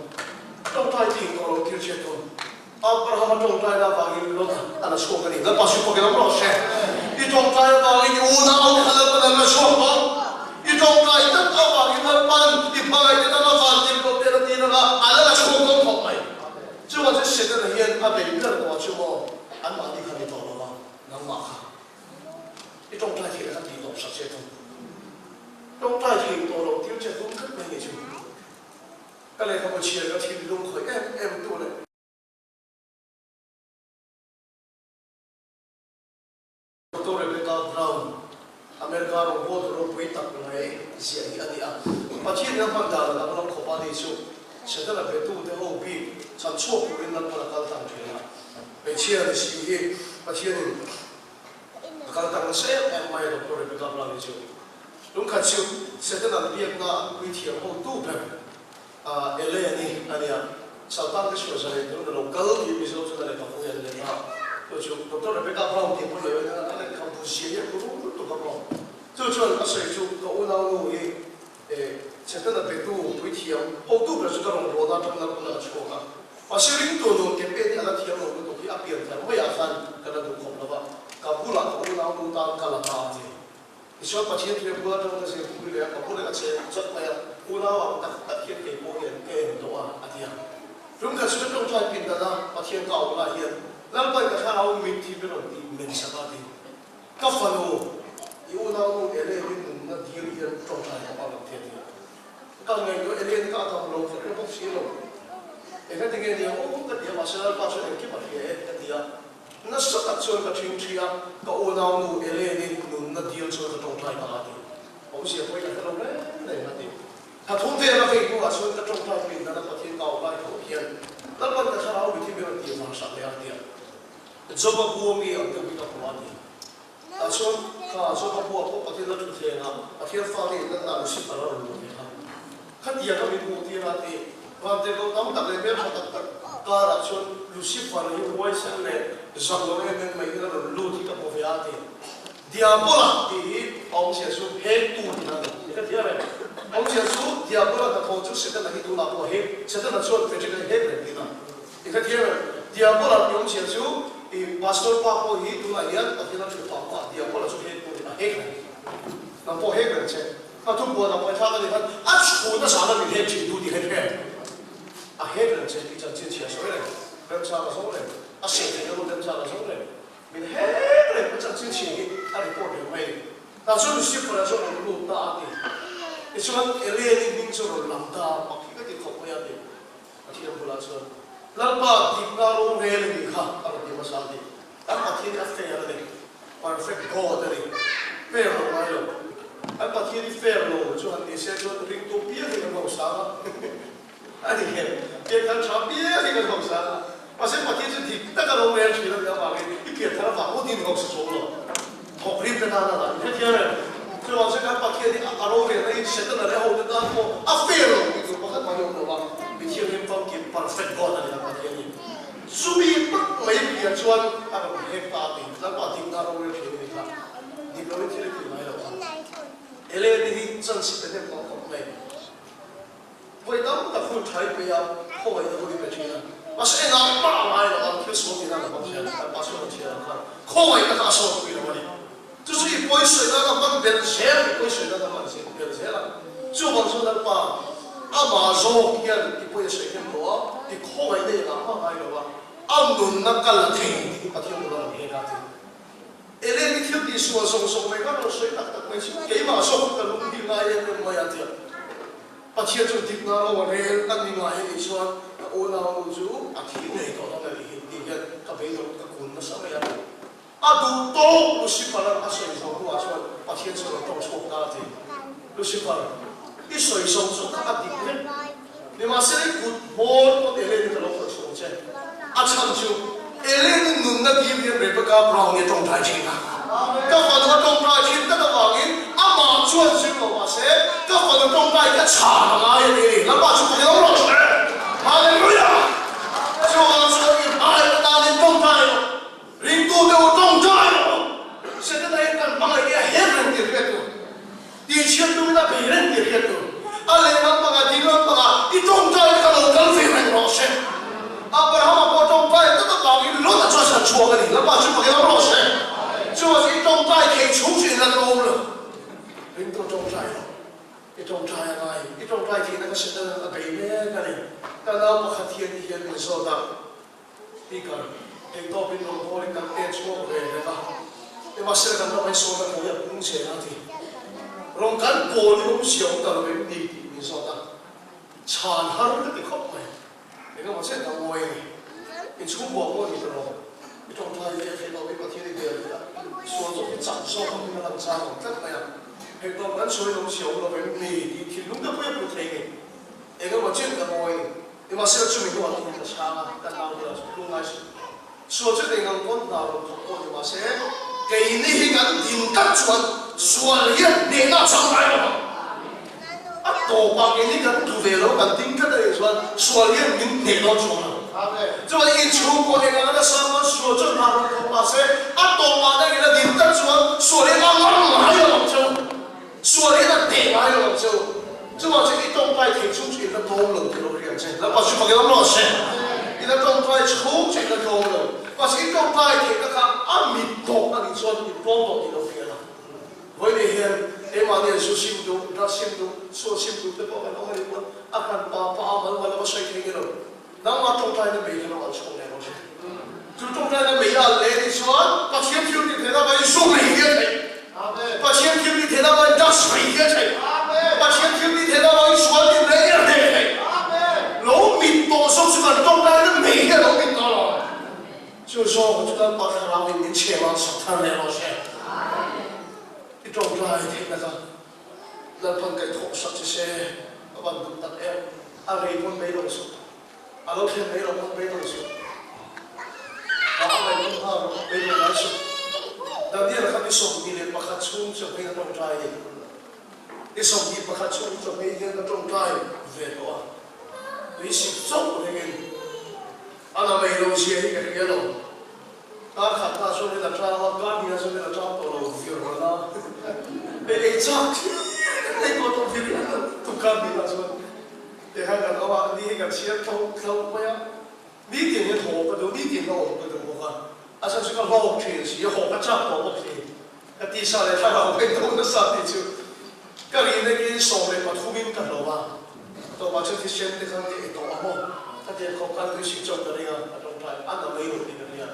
Tawngtai thei tawh lo thil che tum. Abrahama tawngtaina avangin Lota a la chhuak a ni. Lalpa chu pakin awm rawh se. I tawngtai avangin i unaute kha Lalpan an la chhuak bawk. I tawngtai tak avangin Lalpan i hmangaihte tan a van tir tawh te la ti reng a, a la la chhuak dawn khawp mai. Chuvang chu Setana hian a bei ber tawh ah chu maw anmahni kha ni tawh lo va, nangmah kha i tawngtai theih kha tih tawp sak che tum. Tawngtai thei tawh lo tir che tum tlat mai ni chu. Ka lehkhabu chhiar ka thinlung khawih em em tu leh. Doctor Rebecca Brown, America rawngbawltu ropui tak mai ziah hi a ni a. Pathian in a hman dan a danglam khawp a ni chu Setana betute ho bik chhan chhuak turin Lalpan a kal tlang thin a. Hmeichhia ni si hi Pathian in a kal tlang nasa em em mai a Doctor Rebecca Brown hi chu. Lungkhat chu Setana'n biakna an puithiam hotu ber Eleni a nia, Satan te chhuah zalen tur na lo kal tih Mizo chuan a lehkhabu hi an let a, chu chu Doctor Rebecca Brown tih pawh lo en a, a lehkhabu zia hi a kuru lutuk a maw. Chu chuan a sawi chu ka unaunu hi Setana betu puithiam hotu ber chu ka rawn rawt a, tang lam hunah a chhuak a. Mahse ringtu nun ke pet hi a la thiam lo lutuk hi a pian thar maiah khan ka la duh khawp lo va, ka bulah ka unaunu tan ka la ta a ti. Tichuan Pathian thu hi a bula tang ka zir pui leh a, ka bulah a che chawt mai a, unau ang tak tak hian kei pawh hian ka en tawh a, a ti a. Tum khat chu ka tawngtai pin dan a, Pathian ka auh lai hian, Lalpain ka thlarau mit hi min rawn tih men sak a, ti. Ka fanu, i unaunu Elaine-i nunna dil hian tawngtai hawk a rawn ti a ti a. Ka ngaihtuah Elaine ka dam lo ka hre bawk si lo. Eng ati nge nia aw ka ti a, mahse Lalpa chuan engkim a hria e ka ti a. Nasa tak chuan ka ṭhing ṭhi a, ka unaunu Elaine-i nunna dil chuan ka ṭawngṭai ta a ti. Awmzia pawhin a hre lo reng reng a ti. Thla thum vel a vei hnuah chuan ka ṭawngṭai pin dan a Pathian ka auh lai tho hian Lalpan ka thlarau mi thi mi rawn tih vang sak leh a ti a. Job-a bua mi ang deuh hi ka hmu a ti. Tah chuan kha Job-a bua pawh Pathian la ṭhuthleng a, Pathian fate in Lalna Lucifer a rawn luh ve kha. Khatiang a min hmuh tir a ti. Vantirhkoh tam tak leh hmeltha tak tak karah chuan Lucifer hi huaisen leh zak lo em em mai hian a rawn lut hi ka hmu ve a ti. Diabola tih hi a awmzia chu hektu tih a ni. Ni ka ti a reng. Awmzia chu Diabola hnathawh chu Setana hi tunah pawh hek, Setana chuan Frederick-a hi hek reng tih a. Ni ka ti a reng. Diabola tih awmzia chu i Pastor pa pawh hi tunah hian Pathian a thu pah pah Diabola chu hektu a ni a, hek reng. Nang pawh hek reng che. Ka thubuan a pawi thlak a nih khan a chhun a zan a min hek thin tu tih kha i A hek reng che tih chanchin chhia sawi reng, remchang a zo reng, a seh theih na hun remchang a zo reng, min hek reng a chanchin chhia hi a report reng mai a ni. Tah chuan Lucifer a chu a rawn lut ta a ti. Tichuan Elaine-i hming chu a rawn lang ta a, mak hi ka ti khawp mai a ti. Pathian bulah chuan, Lalpa dikna rorel a nih kha a rawn ti hmasa a ti. Kan Pathian hi a fair a ni, perfect God a ni, fair lo ngai lo. Kan Pathian hi fair lo chu han ni se chuan ringtu piang hi kan hausa ang a, a ni em? Piangthar tha piang hi kan hausa ang a. Mahse Pathian chu dik taka lo rel thin a nih avangin i pian thar avang ngawt in hausa chawm lo. Thawk rim te tan a dah. Hrethiam em? Chuvang chuan kan Pathian hi a rorelna in Setana leh a hote tan pawh a fair lo tih tur pakhat mah hi awm lo va, Mithianghlim famkim, perfect God a ni kan Pathian hi. Chumi tak mai pian chuan a rawn hek ta a ti. Lalpa dikna a rorel thin a ni kha. Dik loin thil i ti ngai lo kha. Eleni hi chance pe hnem tawh khawp mai. Vawi tam tak hun tha i pe a, khawngaihna hun i pe thin a. Mahse engah mah a ngai lo a, thil sual tihna kan hmang zel a, kan pastor kan chhiar ang khan khawngaihna kha a sawt pui lo a ni. Chu chu i pawi sawi nan a hman belh zel, i pawi sawi nan a hman zel belh zel a. Chuvang chuan Lalpa, amah zawk hian i pawi a sawi hnem tawh a, i khawngaihna engah mah a ngai lo a, a nunna ka la thei tih hi Pathian nuna rawn hek a ti. Elen i thil tih sual zawng zawng mai kha rawn sawi tak tak mai chu keimah zawk ka lung hi ngai em em mai a tia. Pathian chu dikna lo a rel a ni ngai a nih chuan ka unau nu chu a thi ngei tawh dawn a nih hi tih hian ka beidawng ka kun nasa mai a. A duh tawk Lucifer a sawi zawh hnuah chuan Pathian chu a rawn tawng chhuak ta a ti. Lucifer, i sawi zawng zawng kha a dik vek. Nimahsela i kut hmawr pawt Ellen-i ka lo khawih chhuak che. A chhan chu Ellen-i nunna dil hian Rebecca Brown-i a tawngtai thin a. Ka fanu a tawngtai thin tak avangin amah chuan zir lo mahse ka fanu tawngtai ka chhan a ngai a ni a ni. Lalpa chu ka hel rawh che. Hallelujah! Chuvang chuan i hmai atanin tawngtai rawh. Ringtu deuh tawngtai rawh. Setana hian kan hmangaih hi a her reng tih hriat tur. Tihchhiat tumin a bei reng tih hriat tur. A lehlam pangah ding lam pangah i tawngtai te kha lo kal ve reng rawh se. Abrahama pawh tawngtai tak avangin Lot-a chuan san chhuak a ni. Lalpa chu pakin awm rawh se. Chuvang chu i tawngtai thei chhung chu in la tlawm lo. Ringtu tawngtai rawh. I tawngtai a ngai. I tawngtai theihna kha Setana a bei mek a ni. Ka nau pakhat hian i hian min zawt a. Speaker, Theihtawpin rawngbawlin kan pen chhuak ve reng a, nimahsela kan ram eisawn a tho hi a pung zel a ti. Rawng kan pawl hi awmzia awm ta lo em ni tih min zawt a, chhan har ka ti khawp mai. Engemaw chen ka ngawi a ni. Inchhungkua pawh ni ta rawh, i tawngtai ve theihtawpin Pathian i bel tih a, sual zawk hi chak zawk ang in a lang chang ang tlat mai a. Theihtawp kan sawi awmzia awm lo em ni tih thinlung te pawh hi a put thei ni. Engemaw chen ka ngawi a ni. Nimahsela chumi hnuah hian ka chhang a, ka nau bulah chuan tlung ngai suh. Sual chu nei ngang pawn hna rawn thawk pawh ni mahse, keini hi kan din tlat chuan sual hian hnehna a chang ngai lo ang. A tawpah keini kan tlu ve lo, kan ding tlat a nih chuan sual hian min hneh dawn chuang lo. Chuan inchhungkaw eng anga nasa pawn sual chu hna rawn thawk mahse, a tawpah dangin a din tlat chuan sual hian a ngam ngai lo ang cheu. Sual hian a hneh ngai lo ang cheu. Chuvang chuan i tawngtai thei chhung chu i la tlawm lo tih lo hria ang che. Lalpa chu fak ilo rawh se. I la tawngtai chhung chu i la tlawm lo. Mahse i tawngtai theihna kha a mit tawh a nih chuan i tlawm tawh tih lo hria la. Vawiin hian keimahni an zu sim duh, drug sim duh, sual sim duh te pawh kan awm a nih pawn a kan pa pa a mal mal lova sawi thei ni lo. Nangmah tawngtaina mei kha lo al chhuak leh rawh se. Chu tawngtaina mei a al leh nih chuan Pathian thil tih theihna avangin zu mai hi a theih. Pathian thil tih theihna avangin drugs mai hi a theih. Pathian thil tih theihna avangin sual tin reng hi a hneh theih. Lo mit tawh zawk chu kan tawngtaina mei hi a lo mit tawh lo. Chu zawk chu Lalpa Thlarauin min chhem a, sak thar leh rawh se. I tawngtai theihna kha Lalpan kaihthawh sak che se a van duh tak em. A rei pawn mai lo suh. A lo thlen mai lo pawn mai lo suh. A a rei pawn nghal rawh mai lo ngai suh. Daniel kha ni 21 chhung chu hmei a tawngtai a ni. Ni 21 chhung chu hmei hian ka tawngtai ve tawh a. Tui sik chauh ringin a na mai lo zia hi ka hria lo. Kar khat hna chuan in a tang a, kar hnih ah chuan in a tang tawh lo vir rawn a. Hei ei chak thil ei tawh tawh vir hian a tuk kar hnih ah chuan tikhan kan awm a, ni hi kan chhiar thlauh thlauh mai a. Nitin hian haw ka duh, nitin ka awm ka duh bawk a, a chhan chu ka hlawk thin si, haw ka chak tawh bawk si. Ka tisa leh thlarau ka into nasa tih chu ka rin akin 13 in ka hlo a, tawpah chuan thisen te khan ka ei tawh a maw? Ka tiang khawp khan tui sik chauh ka ring a, a tawngtai a na mai lo tih ka hria.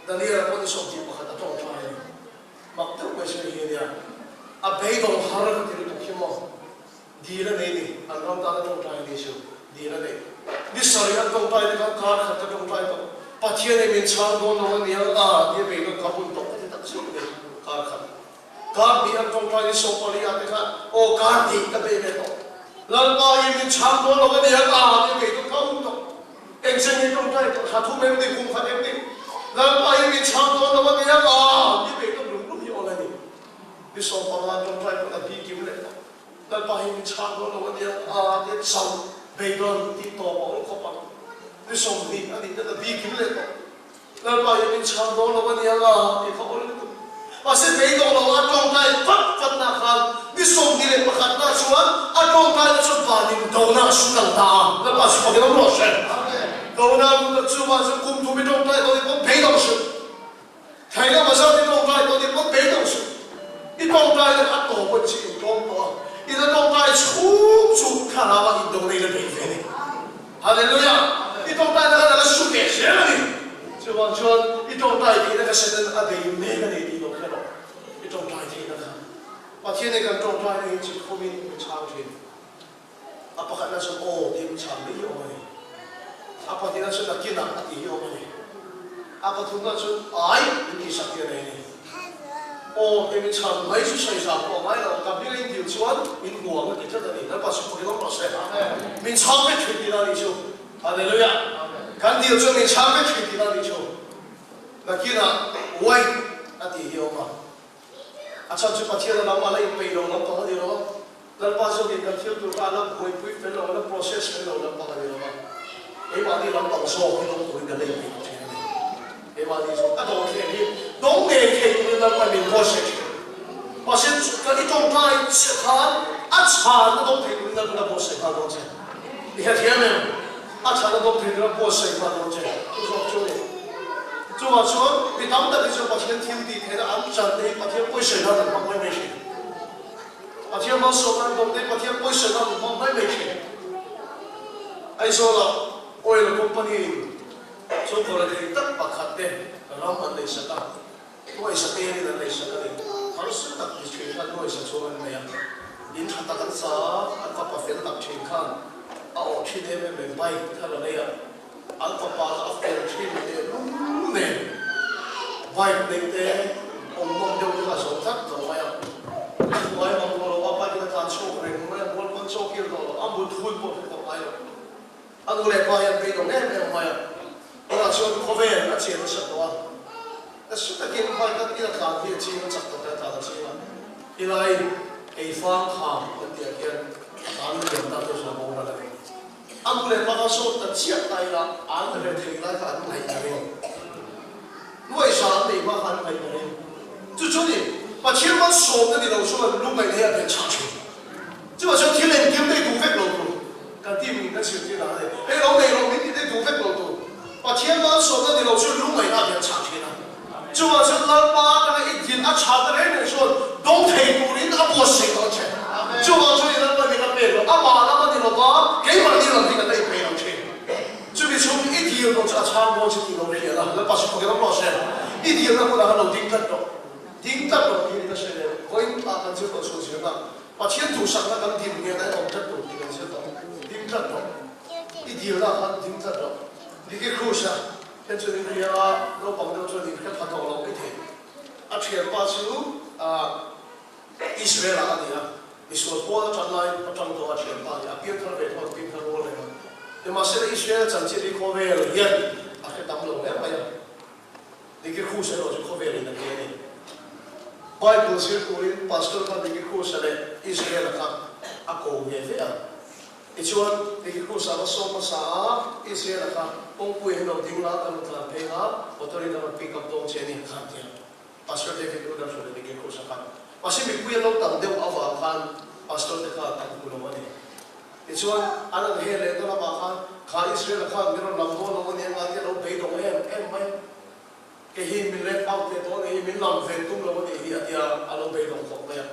Daniel-a pawh ni 21 a tawngtai a ni. Mak deuh mai chu hei hi a nia, a beidawng har ka ti lutuk hi maw? Dil a nei ni, an ram tan a tawngtai a ni chu, dil a nei. Ni sarih an tawngtai te khan kar khat ka tawngtai tawh, Pathian in min chhang dawn lo a nia, a tia beidawng ka hun tawh ka ti tak zet mai, kar khat. Kar hnih an tawngtai ni sawmpali ah te khan, aw kar hnih ka bei ve tawh, Lalpa in min chhang dawn lo a nia, a tia beidawng ka hun tawh. Engchen nge tawngtai tawh? Thla thum em ni, kum khat em ni? Lalpa hi min chhang dawn lo a nia ka ti beidawng lung lung hi awl a ni. Ni 15 tawngtai pawh a bi kim leh tawh. Lalpa hi min chhang dawn lo a nia a tia chauh beidawn tih tawp a awl khawp ang. Ni 20 a nih ten a bi kim leh tawh. Lalpa hi min chhang dawn lo a nia nga tih kha awl lutuk. Mahse beidawng lo a tawngtai vat vat nak khan ni 21 na chuan a tawngtai na chuan vanin dona a su kal ta a. Lalpa chu fakin awm rawh se. Dona chuvang chuan kum thum i tawngtai tawh ni pawn beidawng suh. Thaina bazar i tawngtai tawh ni pawn beidawng suh. I tawngtai na kha a tawp a chi in tlawm tawh a. I la tawngtai chhung chu thlarau ah indona i la bei ve a ni. Hallelujah! I tawngtai na khan a la su ve zel a ni. Chuvang chuan i tawngtai theihna kha Satan a bei mek a ni tih lo hre rawh. I tawngtai theihna kha. Pathian in kan tawngtai na hi chi khumin min chhang thin. A pakhatna chuan aw tih min chhang mai hi awm a ni. A pahnihna chuan nakinah a tih hi awm a ni. A pathumna chuan ai min tihsak hi a nei a ni. Aw tih min chhang mai chu sawi zah pawh a ngai lo. Ka hming a intil chuan min hmu ang a ti tlat a ni. Lalpa chu fakin awm rawh se. Min chhang vek thin tihna a nih chu. Hallelujah! Kan dil chuan min chhang vek thin tihna a nih chu. Nakinah wait a tih hi a awm a. A chhan chu Pathian a lam a la inpeih lo lampang a ni lo a, Lalpa zawkin kan thil tur kha a la buaipui fel lo, a la process fel lo lampang a ni lo a, keimahni lampang zawk hi lawm turin kan la inpeih lo thin a ni. Keimahni zawk a dawr thleng hi dawng ngei thei turin Lalpa min buatsaih thin. Mahse kan i tawngtai chiah khan a chhan a dawng thei turin Lalpa a buatsaih nghal dawn che. I hrethiam em? A chhan a dawng thei tura buatsaih nghal dawn che. Chu zawk chu a ni. Chuvang chuan mi tam tak hi chuan Pathian thil tih theihna an chan te hi Pathian pawisawi nan an hmang mai mai thin. Pathian malsawmna an dawng te hi Pathian pawisawi nan an hmang mai mai thin. Aizawla oil company in chhungkaw rethei tak pakhat te ram an nei sak a. Nuaisa te in an nei sak a ni. Harsa tak ti thin khan nuaisa chhung an nei a. In tha tak an sa a, an fapa fel tak thin khan a awh thin em em mai, bike thar a nei a, an fapa kha a fel thin leh lum nen bike neih te awm nawm deuh te kha a zawm tlat lo mai a. A hnuai mang tawh lo a, bike in a tlan chhuak reng mai a, mual pawn chaw kir tawh lo, a mut hun pawh hre tawh ngai lo. A nu leh pa hi an beidawng em em mai a, tunah chuan khawvel a chian nasa tawh a, nasa takin bike a ila tlan hi a ching a, chak tak a tlan a ching a, helai eifang kham kan tih ah khian a tlan liam ta chu a boral a ni. A nu leh pa kha sawt ta chiah ta ila an re thei lai kha an ngaih ta reng, nuaihza an nei hma kha an ngaih ta reng. Chu chu ni, Pathian malsawmna ni lo chuan lungngaihna hi a pian chhah thin. Chuvah chuan thil engkim te i duh vek lo tur kan team in kan zirtir dan a ni. Hei lo nei lo min tih te i duh vek lo tur. Pathian malsawmna ni lo chu lungngaihna a pian chhah thin a. Chuvah chuan Lalpa atanga i din a chhah ta reng reng chuan dawng thei turin a buatsaih tawh che. Chuvang chuan i Lalpa min a pek lo, amah lam a ni lo va, keimahni lam hi kan la inpeih lo thin. Chumi chhung i dil pawh chu a chhang dawn che tih lo hria la, Lalpa chu fakin awm rawh se. I dilna hmunah khan lo ding tlat rawh. Ding tlat rawh tih hi ka hre leh vawiin ah kan zir tawh chhuah zirna Pathian duhsakna kan dim ngen a awm tlat tur tih kan zir tawh. Ding tlat rawh. I dilna ah khan ding tlat rawh. Nicky Cruz a hian chuan in hria a, naupang deuh chuan in hre pha tawh lo mai thei. A thianpa chu ah Israel ah a ni a, misual pawl a tan lai atang tawh a thianpa a ni a, piangthar ve tho a, piangthar rual reng a. Nimahsela Israel chanchin hi khawvel hian a hre tam lo hle mai a. Nicky Cruz erawh chu khawvel in a ti a ni. Bible zir turin Pastor khan Nicky Cruz-a leh Israel-a kha a ko ve ve a. Tichuan, Nicky Cruz-a va sawm hmasa a, Israel-a kha kawngpui hi lo ding la, kan rawn tlan phei nga, motor in kan rawn pick up dawn che a ni khan ti a. Pastor David Rudolph-a leh Nicky Cruz-a khan. Mahse mipui an lo tam deuh avang khan Pastor te khan an hmu lo a ni. Tichuan, an han hel leh ta lamah khan, Kha Israel-a khan min rawn lam dawn lo a ni anga tia lo beidawng em em mai. Kei hi min let out leh dawn a ni hi, min lam ve tum lo a nih hi a tia a lo beidawng khawp mai a.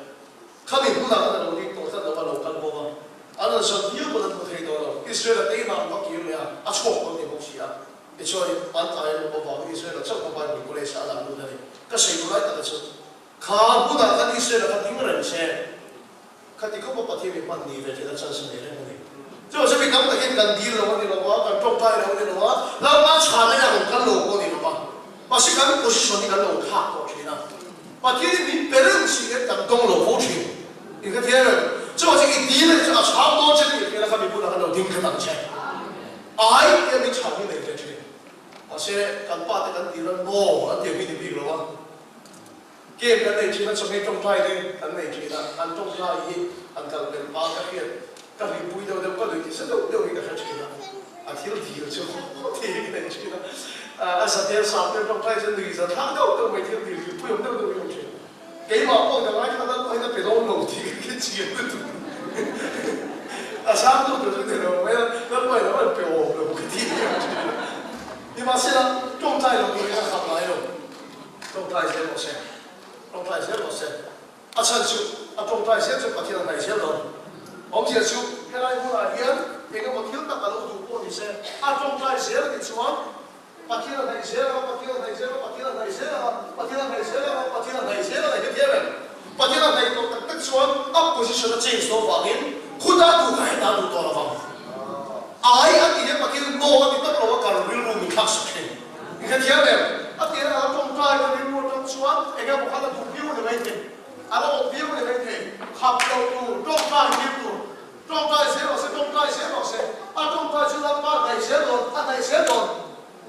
Khami hmunah khan a lo dik tawh tlat lo a, lo kal bawk a. An han zawt viau pawn an hmu thei tawh lo. Israel-a te inah an va kir leh a, a chhuak dawn ni bawk si a. Tichuan, an tlai a luh avangin Israel-a chauh kha Bible College-ah a dah lut a ni. Ka sawi duh lai taka chu, kha hmunah khan Israel-a kha ding reng se, Khati khawpa Pathian mi hman ni ve thin a chance nei reng a ni. Chuvang chuan mi tam takin kan dil lo a ni lo a, kan tawngtai lo a ni lo a, Lalpa chhana hi a rawn kal lo pawh a ni lo va. Mahse kan position hi kan lo thlak tawh thin a. Pathian hi min pe reng si hian kan dawng lo fo thin. I hrethiam em? Chuvang chuan i dil a nih chuan a chhang dawn che tih hriat a kha mi bulah khan lo ding khat ang che. Ai tia min chhan hi nei ve thin. Mahse, kan pa te kan tih lan maw an ti ang hi ni bik lo a. Game kan nei thin a, chawhmeh tawngtai te kan nei thin a, an tawngtai hi an kal pel hma ka hriat, ka hlimpui deuh deuh, ka nuih tisa deuh deuh hi ka hre thin a, a thil dil chu thi hi ka nei thin a, a zatel sap te tawngtai chu nuih za thlak deuh deuh mai thil dil hlimpui awm deuh deuh hi a awm thin. Keimah pawh ka ngaithla deuh pawhin a pe dawn lo tih ka khin chiang lutuk. A sang tu tur chu ni lo mai a, Lalpa in a rawn pe awm lo ka tih hi a thin a. Nimahsela, tawngtai lo turin a khap ngai lo. Tawngtai zel rawh se. Tawngtai zel rawh se. A chhan chu, a tawngtai zel chu Pathian a hnaih zel dawn. Awmzia chu, helai hmunah hian eng emaw thil tak a lo duh pawh ni se, a tawngtai zel a nih chuan Pathian a hnaih zel anga, Pathian a hnaih zel anga, Pathian a hnaih zel anga, Pathian a hnaih zel anga, Pathian a hnaih zel anga hi thiam em? Pathian a hnaih tawh tak tak chuan a position a change dawn vangin khuta duh kha hetah a duh tawh lovang. Ai a tih hian Pathian no a ti tak lo a kal rilru min thlak sak thin. I hrethiam em? A tih a tawngtai ka rilru atang chuan eng emaw khan a duh viau ni mai thei, a la awm viau ni mai thei, khap loh tur, tawngtai tir tur, Tawngtai zel rawh se, tawngtai zel rawh se, a tawngtai chu Lalpa a hnaih zel dawn, a hnaih zel dawn.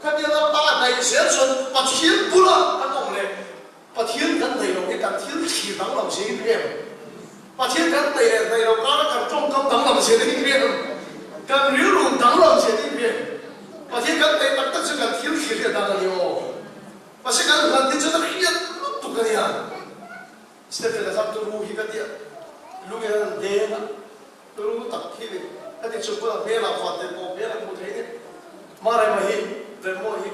Khatia Lalpa a hnaih zel chuan Pathian bula kan awm leh Pathian kan hnaih loh hi kan thil thlir danglam zia in hriat. Pathian kan hnaih leh hnaih loh kara kan tawngkam danglam zia te in hriat ang. Kan rilru danglam zia te in hriat. Pathian kan hnaih tak tak chu kan thil thlir hi a dang a ni aw. Mahse kan hlan hi chuan a hriat lutuk a nia. Stephen a kha turu hi ka tia, lungin an han deng a, turu tak hi ni ka ti chung pawn a hmelah van tel pawh hmel a hmuh theih ni. Marema hi Remmawi hi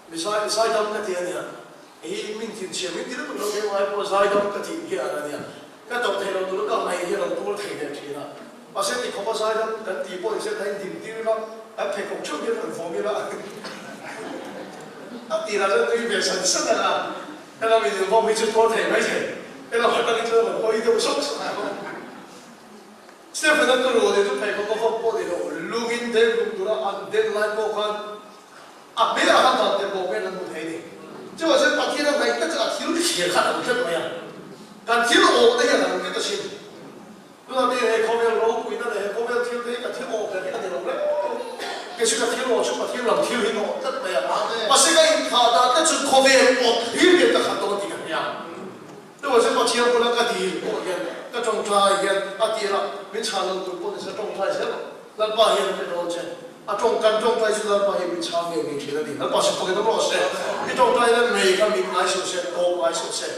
mi zai zaidam ka ti a nia, hei min thinchhiam min ti lutuk lo keimah ai pawh zaidam ka tih hi an a nia, ka tawp theih loh tur ka ngaih hi a lo tur thei leh thin a, mahse ti khawpa zaidam kan tih pawh ni se ta in dim tir ila kan pheikhawk theuh hian han vawm ila a tirah chuan tui ve san san ang a. Hela mi invawm hi chu tuar thei mai thei. Hela hawt atangin chuan a rawn hawi deuh sawk sawk a. Stephen-a turu ni chu pheikhawk a vawm pawh ni lo, lungin deng hlum tura an den lai pawh khan a hmelah khan dan tel bawk hian an hmu thei a ni. Chuvang chuan Pathian a ngaih tak chu a thil thlir khan a hmu tlat mai a. Kan thil awhna hian a hmu tlat asin. Tunah te he khawvel ropuina leh he khawvel thil te hi ka thil awh ber hi a ni lo reng reng. Kei chu ka thil awh chu Pathian lam thil hi ka awh tlat mai a. Mahse ka inthah dan te chu khawvel awh thlir hian ka khat dawn tih ka hria. Chuvang chuan Pathian bula ka dil pawh hian ka tawngtai hian a tirah min chhan lo tur pawh nise tawngtai zel rawh. Lalpa hian a pe dawn che. A tawng kan tawngtai chu Lalpa hi min chhang ngei ngei thin a ni. Lalpa si pakin awm rawh se. I tawngtai nan mei kha min ngai suh se, tawp ngai suh se.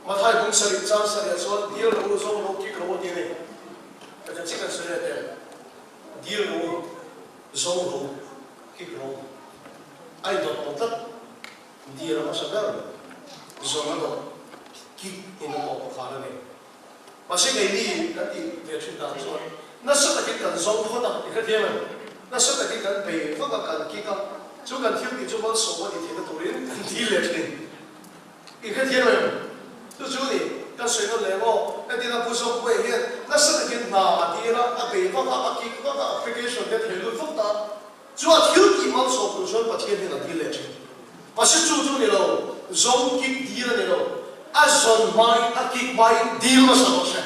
Mathai bung sarih chang sarih ah chuan dil ro u zawng ro kik ro a ti a ni. Ka tha chikan sawi leh teh. Dil ro u zawng ro kik ro a indawt awm tlat. Dil a hmasa ber zawng a dawt kik in a tawp a khar a ni. Mahse keini kan tih ve thin dan chuan nasa takin kan zawng phawt a, i hrethiam em? Nasa takin kan bei vak a, kan kik a, chu kan thil tih chu malsawm a ni theihna turin kan dil leh thin. I hrethiam em? Chu chu ni, ka sawi nawn leh maw? Hetiang a Pu Zawkpuia hian nasa takin hna a tir a, a bei vak a, a kik vak a, application te a thei lut vak ta. Chu a thil tih malsawm tur chuan Pathian hian a dil leh thin. Mahse chu chu ni lo, zawng kik dil a ni lo, a zawn hmain, a kik hmain dil hmasa rawh se.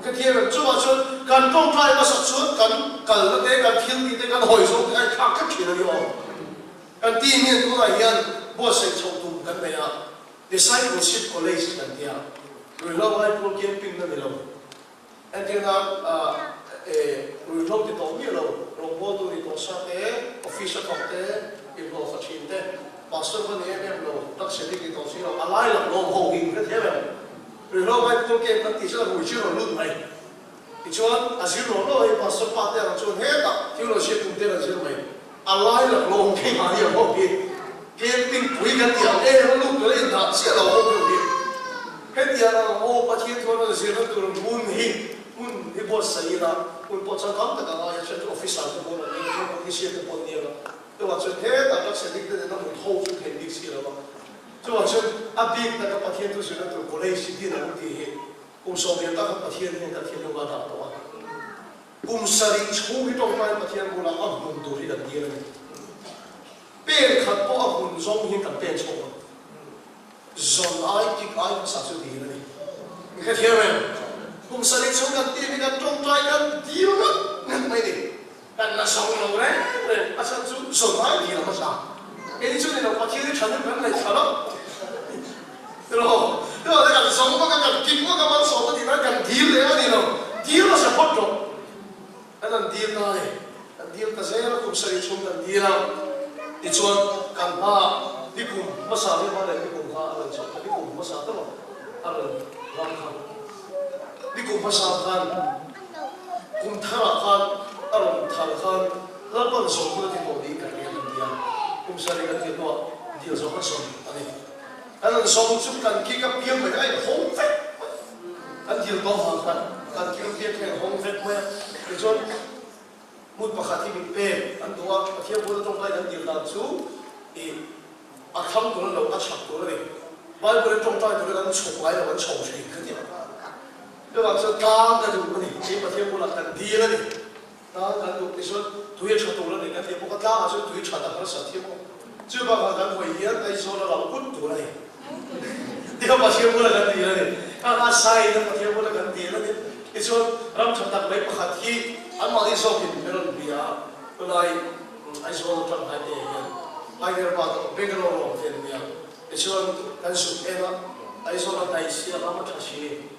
Hrethiam em? Chuvah chuan kan tawngtai hmasak chuan kan kalna te, kan thil tih te, kan hawi zawng te a inthlak tlat thin a ni aw. Kan team hian tunah hian buatsaih chhoh tum kan nei a, Discipleship College kan ti a, ruihhlo Aipawl camping na ni lo. Entirna e ruihhlo ti tawh miah lo, rawngbawltu ni tawh sa te, office a thawk te, inhlawhfa thin te, pastor va ni em em lo, taxi dik ni tawh si lo, a lai lak lawm ho hi in hrethiam em? Ruihhlo Aipawl camp kan tih chuan a rui chu rawn lut mai. Tichuan, a zir lo lo hi Pastor pa te ang chuan hetah theology tum te an zir mai. A lai lak lo awm thei mahni ang ho hi camping pui kan tih ang em a lut tur a indah chiah lo ho deuh hi. Hetiang ang ho Pathian thu an rawn zirna tur hmun hi hmun hi buatsaih ila hmun pawh chuan tam tak a ngai a, then chu officer te pawh an nia, then politician te pawh an nia la. Chuvang chuan hetah tak setting te nena hmun ho chu theih bik si lo a. Chuvang chuan a bik taka Pathian thu zirna tur college hi din ang tih hi Kum 90 tak Pathian hian kan thinlung a dah tawh a. Kum 70 chhung hi tawngtai Pathian bulah a hmun tur hi kan dil a ni. Pen khat pawh a hmun zawng hian kan pen chhuak lo. Zawn ai, kik ai hmasa chu dil a ni. Mi hrethiam em? Kum 70 chhung kan tih hi kan tawngtai kan dil ngat ngat mai a ni. Kan la zawng lo reng reng, a chhan chu zawn ai dil a hmasa. Keini chu ni lo, Pathian hi tha deuh kan ngaih thla lo. Tiraw? Tiraw te kan zawng vak a, kan kik vak a, malsawmna tih nan kan dil leh a ni lo. Dil hmasa phawt rawh. Kan han dil ta a ni. Kan dil ta zel a, kum sarih chhung kan dil a. Tichuan, kan hmaah nikum hmasa hi hma leh nikum kha a rawn chhuak ta, nikum hmasa ta maw a rawn ram kha. Nikum hmasa khan kum tharah khan a rawn thar khan Lalpan zawm hun a ti tawh niin ka hria kan ti a. Kum sarih kan tih hnuah dil zawh kan sawm a ni. Kan rawn sawm chu kan kik a piang mai a inhawng vek mai a. Kan dil tawh vang khan kan kik a piang kha a inhawng vek mai a. Tichuan hmun pakhat hi min pek an duh a, Pathian bula tawngtai kan dil dan chu ih a thlang tur a ni lo, a chhak tur a ni. Bible-in tawngtai turin an chhuk ngai lo, an chho thin kha tia. Chuvang chuan tlang ka duh a ni, kei Pathian bulah kan dil a ni. Tlang kan duh tichuan tui a tha tur a ni kan tih bawk a, tlangah chuan tui that a harsat hi maw? Chu bakah kan hawi hian Aizawl a lang ut tur a ni. Tia Pathian bula kan dil a ni. Kha kha sign a Pathian bula kan dil a ni. Tichuan ram tha tak mai pakhat hi anmahni zawkin min rawn bia a, tunai Aizawl atang hnai te hian Hyderabad a Bangalore a awm te an nia. Tichuan kan zuk em a, Aizawl a hnai si a ram a tha si.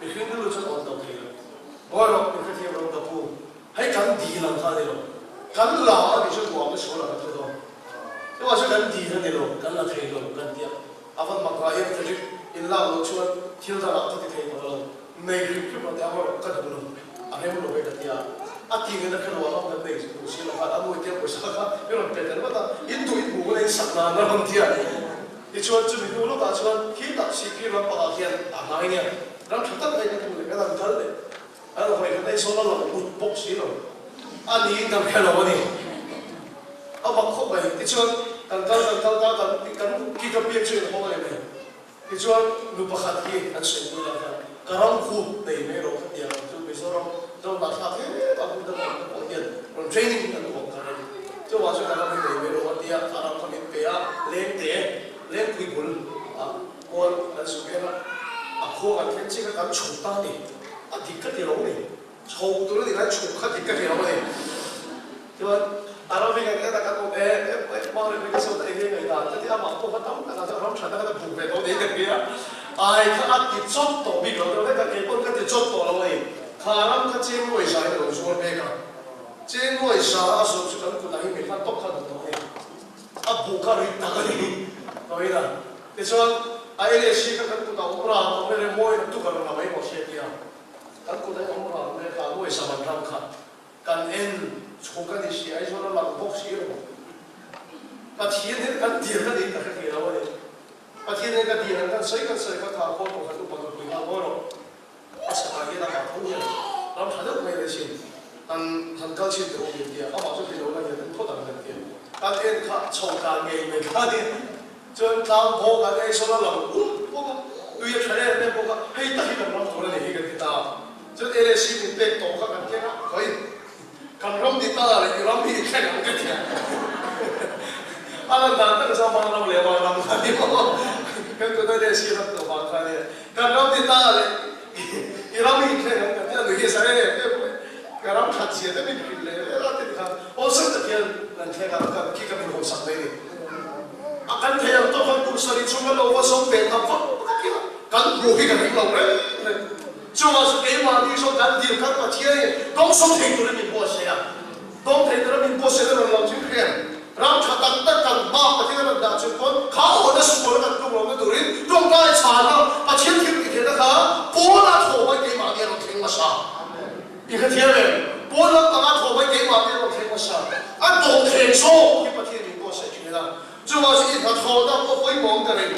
Mihring rilru chuan awm lo thei lo. Ngawi rawh, min hrethiam rawh ka pu. Hei kan dil ang kha a ni lo. Kan la a nih chuan ruah ka sual ang kan hre dawn. Chuvang chuan kan dil a ni lo, kan la thei lo kan ti a. A van mak ngai em Frederick, in lak loh chuan thil dangah ka ti thei tawh lo. Nei hrim hrim rawh teh a ngawi rawh, ka duh lo. A rem lo e ka ti a. A ti ngei na kha ruah ram kan nei duh si lo khan a nu tia pawisa kha i rawn pe tel vat a, in duh in hmuh hun a in sak nan a rawn ti a. Tichuan chumi hnu lawkah chuan khi tak Sihphir lampangah khian a hnai nia ram tha tak mai kan hmu leh kan han kal leh kan hawi khat Aizawl a lang ut bawk si lo a niin kan hre lo a ni. A mak khawp mai. Tichuan kan kal kan kal ta kan kan kik apiang chu inhawng a ni mai. Tichuan nu pakhat hi an sawi pui lah khan ka ram khu nei mai rawh kha tia chu Mizoram Zohnahthlak hetah hmun dangah te pawh hian rawn training an awm kha reng. Chuvang chuan ka ram hi nei mai rawh a tia, a ram kha min pe a, lengte, lengpui bul ah kual kan zuk em a, a khua kan thleng chiah kha kan chhuk ta a ni, a dik ka ti lo a ni, chho tur a ni lai chhuk kha dik ka ti lo a ni. Chuan a ram hi kan en a kan awm em em mai, hmang reng reng ka sawn a enge ngaihdan ka ti a, amah pawh kha tam tak ah chuan ram thatna kha ta buk ve tawh niin ka hria, ai kha a ti chawt tawh bik lo deuh hlek a, kei pawn ka ti chawt tawh lo a ni, kha ram kha chengluai zai in a lo zuar mek a. Chengluai za a zawh chu kan kutah hi mi hla tawk kha duh tawh a ni. A buh kha rit tak a ni tawhin a. Tichuan a LAC kha kan kutah awm ran awm le mawi na tuk a rawn la mai bawk si a tia. Kan kutah hi awm ran le kha nuai zaman ram kha kan en chhuk a ni si Aizawl a lang bawk si lo. Pathian hian kan dir ka nih ka hre thei lo a ni. Pathian hian ka dir ang kan sawi kan sawi kha kha khawl pawh kha upa nupui nghal mawi rawh. A chhakah hian amah tho hian ram tha deuh mai leh sin han han kal chhin teh u min ti a, amah chu tilo la hian en phawt ang kan ti a, kan en kha chho tlan ngei mai kha nia, chuan tlang bawk an ei sawn a lang um bawk a, tui a tha em em bawk a, hei tak hi kan ram tur a ni hi kan ti ta a, chuan LAC min pek tawh kha kan keng a, khawi kan ram ni ta leh i ram hi i thleng ang ka ti a, a lan dan tak chuan Vanram leh Vanram kha ni maw, kan tuna LAC ram tawh vang kha nia. Kan ram ni ta leh i ram hi thleng ang kan tia nuih hi sa em em mai. Ka ram that zia te min hrilh leh vel a ti khan awlsam tak hian kan thleng a, kan khi ka min hawsak mai ni. A kan thei ang tawk khan kum sarih chhung kan lo va sawm ve ta vak vak ila kan hmuh hi ka ring lo reng reng. Chungah chu keimahni zawng kan dil khan Pathian in dawngsawm thei turin min buatsaih a. Dawng thei tura min buatsaih na rawn lang chu hriat ram tha tak tak kan hma Pathian a rawn dah chung pawn kha awhna sual kan tluk lohna turin tawngtai chhana Pathian thil ti theihna kha Paula thaw mai keimahni a rawn thleng hmasa. I hrethiam em? Paul lampanga thaw mai keimahni a rawn thleng hmasa. A dawng thleng zawk hi Pathian min buatsaih thin a. Chuvang chu i hnathawhna pawh pawimawh ka ring.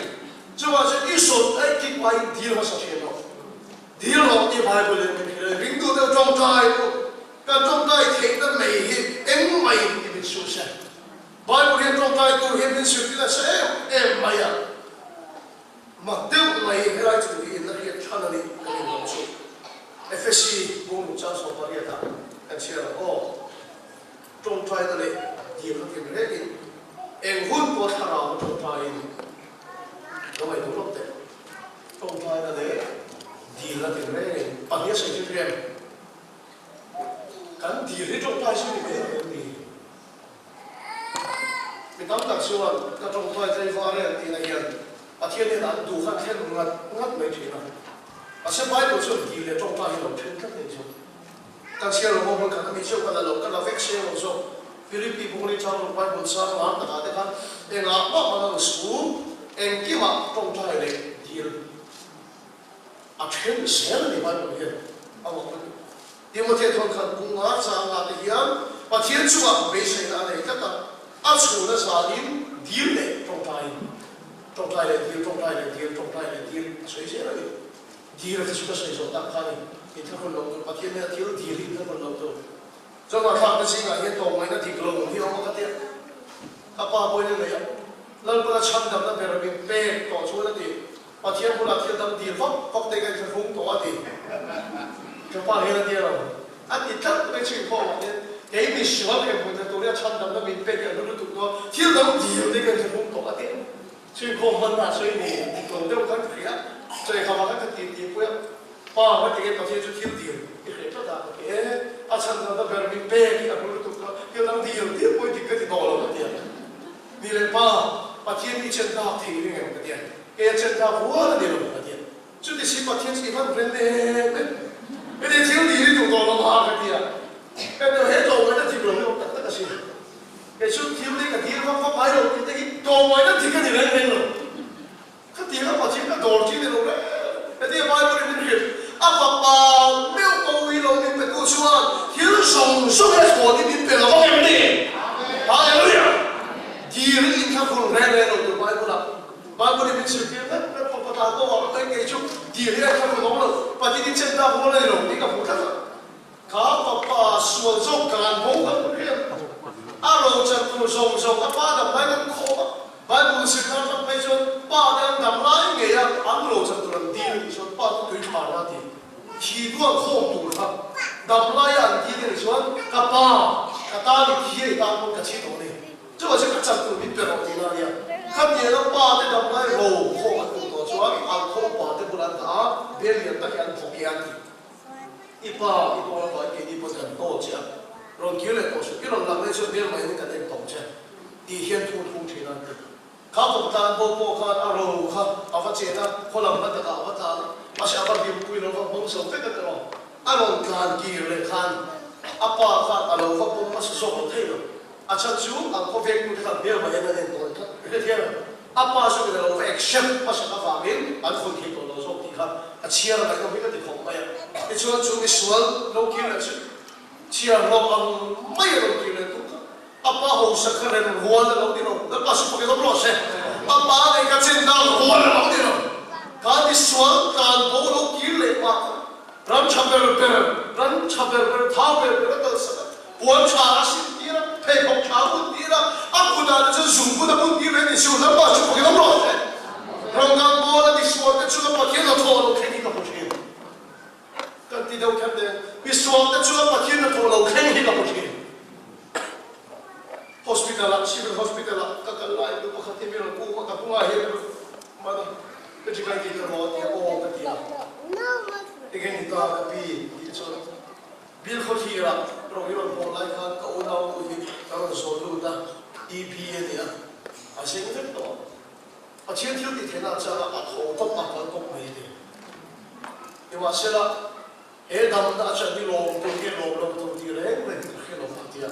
Chuvang chu i sawn ai kik aiin dil hmasa thin rawh. Dil rawh tih Bible in min hrilh a, ring duh deuh tawngtai u. Kan tawngtai theihna mai hi engmah in i min suh se. Bible hian tawngtai tur hian min zirtir nasa em em mai a. Mak deuh mai helai thu hi in la hriat than a nih ka rin lo chu. Efesi bung chang 18 ah kan chhiar ang aw. Tawngtaina leh dilna tin rengin eng hun pawh thlarau a tawngtaiin lo ngaihtuah lawk teh. Tawngtaina leh dilna tin rengin pahnih a sawi thil rem. Kan dil hi tawngtai chu ni mai lo em ni? Mi tam tak chuan ka tawngtai tlaivar e an tihna hian Pathian hian an duh kha an thlen ngat ngat mai thin a. Mahse Bible chuan dil leh tawngtai hi lo then tlat nei zawk. Kan chhiar lo maw hmun khat a mi cheu ka la lo, ka la vek se lo zawk. Philippi bung chang ruk Bible chang lar takah te khan engah mah hman a rawn su, engkimah tawngtai leh dil a then zel a ni Bible hian a uak lutuk. Timothea thawn khan bung nga chang nga te hian Pathian chungah beiseina a nei tlat a, a chhun a zanin dil leh tawngtaiin, tawngtai leh dil, tawngtai leh dil, tawngtai leh dil a sawi zel a ni. Dil te chu ka sawi zawh tak kha a ni. Inthlahrun loh tur, Pathian hian thil dil hi inthlahrun loh tur. Chuan thlak te zingah hian tawngmai-na dik lo hi a awm a ka tia. Ka pa pawhin a nei a, Lalpana chhandamna ber min pek tawh chuan a ti. Pathian bulah thil dang dil vak vak te ka inthlahrung tawh a ti. Ka pa hian a tia lo. A ti tlat mai chu inkhawmah hian kei misual hremhmun thla tur hi a chhandamna min pek hi a hlu lutuk dawn, thil dang dil te ka inthlahrung tawh a ti. Chhuikhawm hmanna a sawi ni dik lo deuh khan ka hria a, chawihkham ah khan ka ti ti pui a, Pa ka ti nge Pathian chu thil dil i hreh tlat a ka ti e, a chhandamna ber min pek hi a hlu lutuk dawn, thil dang dil dil pawh i dik ka ti tawh lo ka ti a. Ni leh Pa, Pathian hi chen tlak thei ring em ka ti a, kei a chen tlak rual a ni lo ka ti a. Chuti si Pathian chu i van ren em em, heti thil dil i duh tawh lo a ka ti a, ka ti he tlawmngaihna dik lo hi awm tak tak a si. Kei chu thil hi ka dil vak vak ngai lo tih te hi tlawmngaihna dik a ni reng reng lo. Ka ti a Pathian ka dawr chi ni lo reng. Heti a Bible in min hrilh, a fapa meuh ko i lo min pe tu chuan thil zawng zawng hi a thawn hi min pe lo vang em ni? Hallelujah! Dil hi inthlahrun reng reng lo tur Bible ah Bible in min zirtir vek vek pawh patah pawh ah ka kei chu dil hi a inthlahrun awm lo. Pathian in chen tak rual a ni lo tih ka hmu tlat a. Kha fapa sual zawk kan bo kan hriat a rochan tur zawng zawng a pa dam lai kan khawm a, Bible zirna atang phei chuan pa te an dam lai ngei a an rochan tur an dil a nih chuan pa chu tui tha na ti thi duan khawm tur kha dam lai a an dil a nih chuan ka pa ka tan i thi a i tan pawn ka thi tawh a ni chuvah chuan ka chan tur min pe rawh tihna a nia khatiang a pa te dam lai ro khawm an duh tawh chuan an khaw pa te bulah an dah a bel lian tak hi an thawk e an ti. I pa, i pawl avangin keini pawh kan tawl che a, rawn kir leh tawh suh, i rawn lang leh chuan hmel mai in kan en tawng che tih hian thu thung thin a an ti. Kha kawp tlan bo pawh khan a ro kha a va chen a, khaw lam hla takah a va tlan a, mahse a va hlimpui lo va hmang zo vek a ti rawh. A rawn tlan kir leh khan a pa khan a lo va pawm hmasa zawk lo thei lo. A chhan chu an khaw vengtute khan hmel mai in an en tawn tlat. Hrethiam em? A pa chu min alo va accept hmasak avangin an khawih thei tawh lo zawk tih kha a chhiar ngaih nawm hi ka ti khawp mai a. Tichuan chu misual lo kir leh chu chhiar lo ang mai a rawn kir leh tum kha a pa hausa kha rem rual a lo ni lo. Lalpa chu pakin awm rawh se. A pa nei kha chin dan rual a lo ni lo. Kha misual tlan bo lo kir leh pa kha ram tha ber ber, ram tha ber ber, thau ber ber a kalsak a. Puan tha a sin tir a, pheikhawk tha a bun tir a, a kutah te chuan zung bun a bun tir reng ni si u, Lalpa chu pakin awm rawh se. Rawngkang bawl a misual te chunga Pathian hnathawh lo thleng hi ka hmu thin. Kan ti deuh kher teh, misual te chunga Pathian hnathawh lo thleng hi ka hmu thin. Hospital ah, Civil Hospital ah ka kal lai nu pakhat hi mi rawn um a, ka hnungah hian ka man a, ka chibai ti ka rawn ti a, aw ka ti a, enge ni ta ka pi tih chuan Bill khawthlir ah rawng i rawn hawh lai khan ka unau nu hi ka rawn zawn lut a, TB a ni a, a zeng vek tawh a. Pathian thil tih theihna ah chuan a tho tawp a, kal tawp mai a ni. Nimahsela, he damna atang hi lawm tur nge lawm lo tur tih reng reng hi ka hre lo a ti a.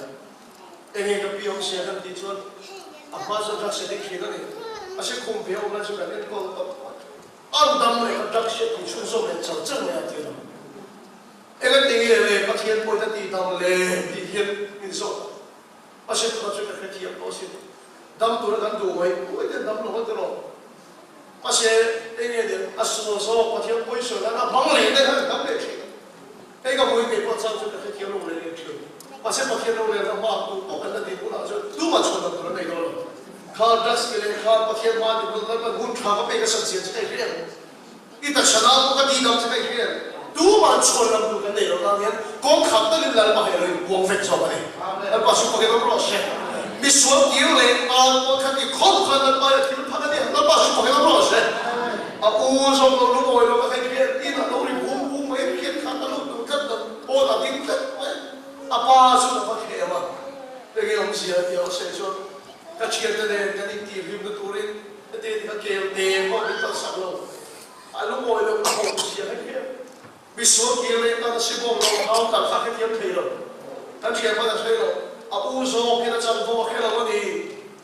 Enge ka pi awm sia kan tih chuan a hma chuan drugs addict thin a ni. Mahse khum ve awm lai chu kan enkawl tawp a. An dam leh kha drugs hi a tih chhunzawm leh char char mai a ti lo. Engati nge le Pathian pawhin a tih dam le tih hian min zawt a. Mahse tunah chuan ka hrethiam tawh asin. Dam tura kan duh mai mai te dam lo a ti rawh. Mahse enge ni a sual zawk Pathian pawi sawi nan a hmang leh daih a dam leh thin a. Hei ka hmui kei pawh chang chuan ka hrethiam lo leh leh thin. Mahse Pathian rorelna hma tu pawh kan la tih hunah chuan tumah chhuah dan tur an nei dawn lo. Kha drugs ti leh kha Pathian hma ti hmun lalpan hun tha ka pek a san zia chu ka i hre ang. I taksa nau pawh ka ti dam che ka i hre ang. Tumah chhuan lam tur kan nei lo tan hian kawng khat takin Lalpa hi a lo inpuang vek zawk a ni. Lalpa chu pakin awm rawh se. Misual kir leh tan pawh kha ti khawp khan Lalpa hi a thil phat a nia. Lalpa chu pakin awm rawh se. A u zawk lo lungawi lo ka hei hriat tin a lo ri hum hum mai hriat khan a lut tur tlat lo pawn a ding tlat mai. A pa chu ka va thlem a, enge awmzia tia a sawi chuan. Ka thiante nen kan intihhlimna turin heti heti ka kel te pawh min kalsak lo. A lungawi loh ka hawh zia hek hian misual kir leh tan a si bawk lo, hau tak kha hrethiam thei lo. Kan thian hman a hrei lo, a u zawkin a chanvo a hre lo a ni.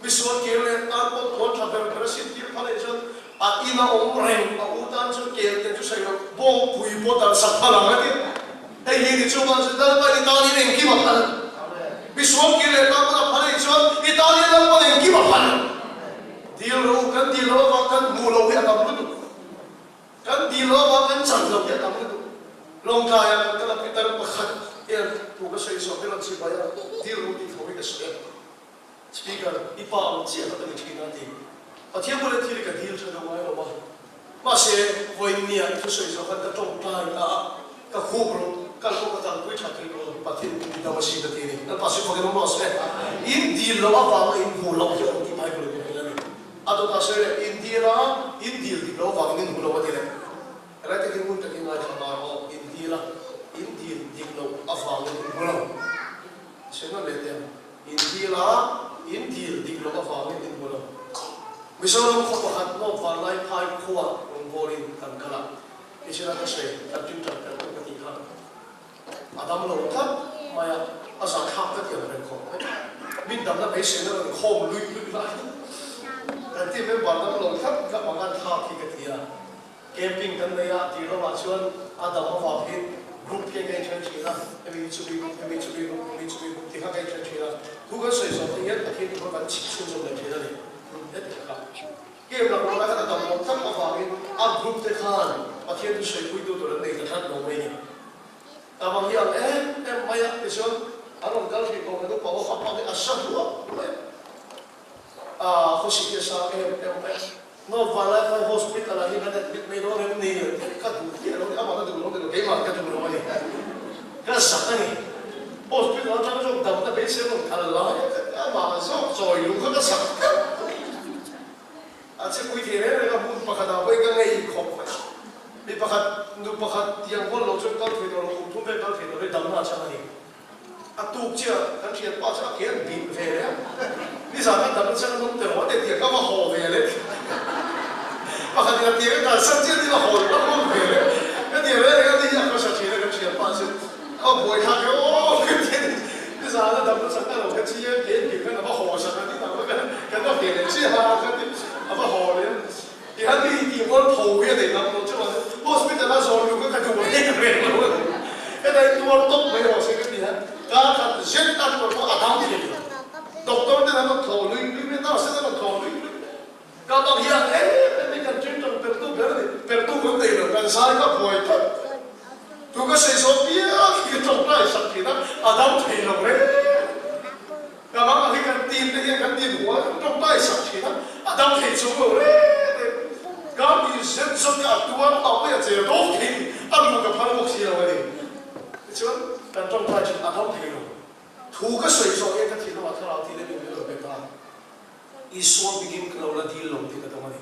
Misual kir leh tan pawh tuan tha ber ber a sin tir phal eh chuan a in a awm reng, a u tan chuan kel te chu sawi lo, bawngpui pawh talsak phal ang a ti. Hei hi ni chu mahse Lalpa i tan in engkim a phal. Misual kir leh tan pawn a phal anih chuan i tan hian Lalpa'n engkim a phal. Dil ro kan dil lo avang kan hmuh loh hi a tam lutuk. Kan dil lo avang kan chan loh hi a tam lutuk. Lawngtlaiah kan kal a Peter pakhat hian thu ka sawi zawk hi rawn chibai a, dil ro tih tho hi ka sawi a. Speaker, i pa ang chiah kha ka ni thin a ti. Pathian bula thil hi ka dil tha deuh ngai lo a. Mahse, vawiin nia i thusawi zawh khan ka tawngtai ta a, ka khup rawh, kal pawh ka kalpui tha thei tawh lo hi Pathian in ti dam a sin a ti a ni. Kan Pastor fakin awm rawh se. In dil loh avanga in hmuh loh hi a awm tih Bible in min hrilh a ni. A dawtah sawi leh, in dil a, in dil dik loh avangin in hmu lo a ti leh. Helai takin ngun takin ngaithla ngai rawh, in dil a, in dil dik loh avangin in hmu lo. Sawi nawn leh teh ang. In dil a, in dil dik loh avangin in hmu lo. Mizoram khaw pakhat North Vanlaiphai khua rawngbawlin kan kal a, Michina ka sawi kan ṭingṭang tel pawh ka tih kha a dam lo tlat mai a, a zahthlak ka ti ang reng khawp mai. Min damna beiseina rawn khawm luih luih laiin kan team member dam lo tlat kha mangan thlak hi ka ti a. Camping kan nei a, tih lamah chuan a dam avangin group hian ka inthen thin a, hemi hi chumi group, hemi chumi group, hemi chumi group tih kha ka inthen thin a. Thu kan sawi zawh te hian Pathian thu kha kan chhip chhunzawm leh thin a ni. Group heti kha. Game lak lawh lai khan a dam awm tak avangin a group te khan Pathian thu sawipuitu tur an nei ta tlat lo mai a ni. Tavang hi ang em em mai a, tichuan an rawn kal hrih tawh kan upa ho a pak hi a sa hluah mai a. A khawsik hi a sang em em mai a. North Vanlaiphai Hospital ah hian kan admit mai dawn em ni? Ka duh chiah lo a ni, amah ka duh lo ni lo, keimah ka duh lo a ni. Ka zak a ni. Hospital atang zawk damna beisei rawn kal lai a, amah zawk chawi luh kha ka zak tlat. A chepui thei reng reng a, hmun pakhat ah pawhin ka ngei khawp mai. Mi pakhat, nu pakhat tiang hawn lo chuan kal thei tawh lo, kum thum vel kal thei tawh lo hi damna a chang a ni. A tuk chiah kan thianpa chu a ke an bih ve leh a, nizan kan dam nasa kan awm teh rawh a ti a, tiang ka va haw ve leh pakhat in a tiang a kalsan chiah tiin a haw leh a haw ve leh ka ti reng reng a ni a khawsa thin a kan thianpa chu a buai thlak e aw ka ti a ni, nizan a dam nasa ka lo ka chi a ke an bih khan a va haw sak a ni tak a kan va ve leh chiah a ka ti a va haw leh a tihian mi tih mual pho hi a nei tam lo chu mahse hospital a zawn luh kha ka duh reng reng lo a ni heta hi tuar tawp mai rawh se ka ti a kar khat zet a tuar pawh a dam thei lo doctor ten an rawn thaw lui lui mai nurse ten an rawn thaw lui lui mai ka bang hian em em hi kan ṭingṭang pertu ber a ni pertu kan nei lo kan zai kha buai tlat tu ka sawi zawh piang hi ka ṭawngṭai sak thin a a dam thei lo reng. Ka ram ah hi kan team te hian kan din hual kan tawngtai sak thin a, a dam thei chung lo reng reng. Ka mi zet zawt kha a tuar a mai a che dawk thei a lu ka phal bawk si lo a ni. Tichuan kan tawngtai thin a dam thei lo. Thu ka sawi zawh hian ka thinlungah thlarau tih leh min rawn pe ta. Isua hmingin ka lo la dil lo tih ka dawng a ni.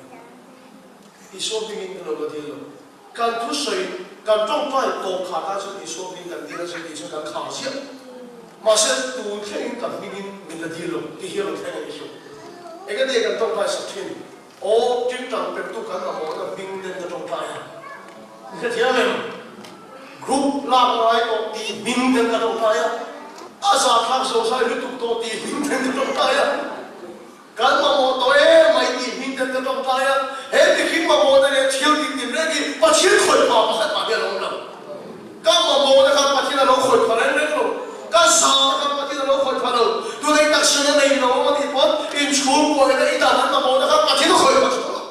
Isua hmingin ka lo la dil lo. Kan thusawi, kan tawngtai tawp kha tan chuan Isua hming kan dil a zir tih chuan kan khang ziah. Mahse, tun thlengin kan hmingin min la dil lo tih hi a rawn thleng a ni chu. Eng enge kan tawngtai sak thin? Aw, tingtang pertu kan mamawhna hming ten ka tawngtai a. I hrethiam em? Group lak ngai tawh tih hming ten ka tawngtai a. A zahthlak zozai lutuk tawh tih hming ten ka tawngtai a. Kan mamawh tawh em mai tih hming ten ka tawngtai a, he mihring mamawhna leh thil tih tin reng hi Pathian khawih pha pakhat mah hi a lo awm lo. Ka mamawhna khan Pathian a lo khawih pha reng reng lo. Ka zahna khan Pathian a lo khawih pha lo. Tunei taksa na nei lo a nih pawn inchhungkuahina i dan an mamawhna khan Pathian a khawih pha chuang lo.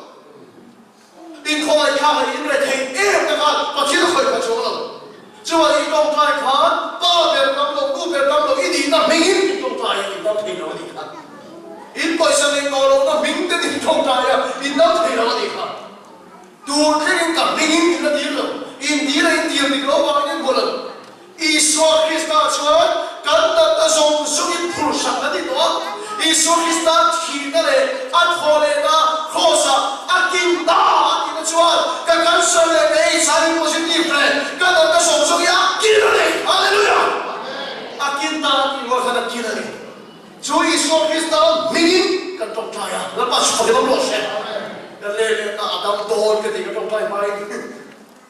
Inkhawngaihthlak leh inrethei em te khan Pathian a khawih pha chuang lo. Chuan i tawngtai khan pa ber tam lo, nu ber tam lo, i nihna hmingin i tawngtai a, in dam thei lo a nih kha. In pawisa nei tawh lohna hming ten in tawngtai a, in dam thei lo a nih kha. Tur thlengin ka hmingin in la dil lo, in dil a in dil dik lo vangin in hmu lo. Isua Krista chuan kan natna zawng zawngin phurhsak a ni tawh a. Isua Krista thihna leh a thawhlehna Kraws-ah a kin ta a tihna chuan ka cancer leh ka HIV positive leh ka natna zawng zawng hi a kin a ni. Hallelujah! A kin ta a tih rual khan a kin a ni. Chu Isua Krista hmingin kan. Lalpa chu fakin awm rawh se. Ka leh leh ta a dam dawn ka ti ka tawngtai hmain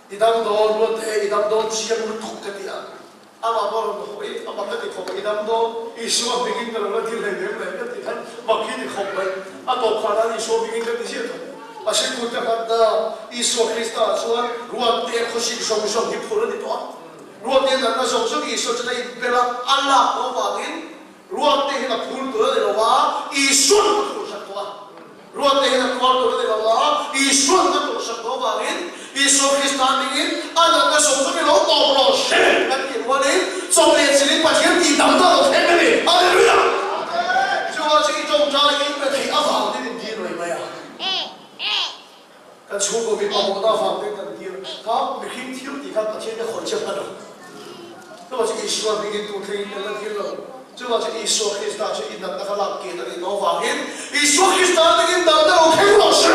i dam dawn ruat e i dam dawn chiang lutuk ka ti a. Amah pawh rawn hawi amah ka ti khawp i dam dawn Isua hmingin ka lo la dil hlei lem leh ka ti khan mak hi ti khawp mai. A tawp khan an Isua hmingin ka ti ziah tho. Mahse kut ka nghat ta Isua Krista ah chuan ruatte khawsik zawng zawng hi phur a ni tawh a. Ruatte natna zawng zawng Isua chuan a inbel a, a lak tawh avangin Ruatte hian a phur tur a ni lo a, Isua'n a phurhsak tawh a. Ruatte hian a tuar tur a ni lo a, Isua'n a tuahsak tawh avangin Isua Krista hmingin a natna zawng zawng hi lo tawp rawh se kan tih rualin chawpleh chilin Pathian tihdam ta lo thleng a ni. Hallelujah! Chuvang chu i tawngtai in pe theih avang ten in dil mai mai a. Kan chhungkaw mipa mawhna avang ten kan dil kha mihring thil tih khan Pathian te khawi chiah hman a. Chuvang chu Isua hmingin tu thlengin kan la dil lo. Chuvang chu Isua Krista chu i natna kha lak ken a nih tawh avangin Isua Krista hmingin natna lo thleng rawh se.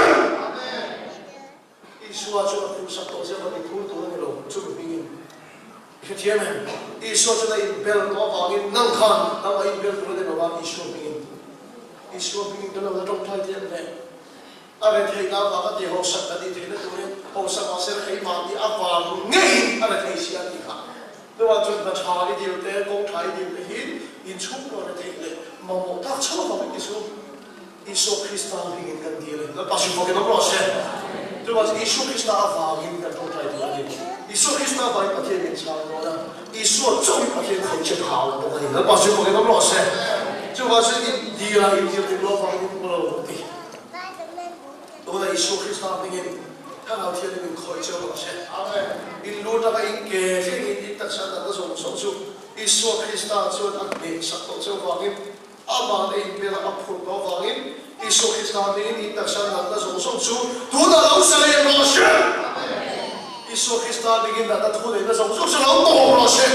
Isua chu a phursak tawh zeuh a ni phur tur a ni lo chumi hmingin. I hrethiam em? Isua chuan a inbel tawh avangin nang khan nangmah inbel tur a ni lo a Isua hmingin. Isua hmingin kan lo la tawngtai teh em le? A retheihna avanga ti hausak kan nih theihna turin hausak mahse keimah nih avang ngeiin a rethei si a tih kha. Chuvang chuan hna tha i dil te, kawng tha i dil te hi inchhungkaw retheih leh mamawh tak chho avangin ti chu Isua Krista hmingin kan dil e. Lalpa hrilhfawkin awm rawh se. Chuvang chuan Isua Krista avangin kan tawngtai tur a ni. Isua Krista avangin Pathian min chhang dawn a, Isua chauhin Pathian khawi che phah awm bawk a ni. Lalpa hrilhfawkin awm rawh se. Chuvang chuan in dil a, in dil dik lo avangin in hmu lo ang ti. Tuna Isua Krista hmingin Thlarau Thianghlim in khawih cheu rawh se. In lu atanga in ke thlengin in taksa natna zawng zawng chu Isua Krista chuan a hnehsak tawh cheu vangin Amah leh in bela a phurh tawh vangin Isua Krista hmingin in taksa natna zawng zawng chu tunah lo sa leh rawh se. Isua Krista hmingin natna thu neihna zawng zawng chu lo tawp rawh se.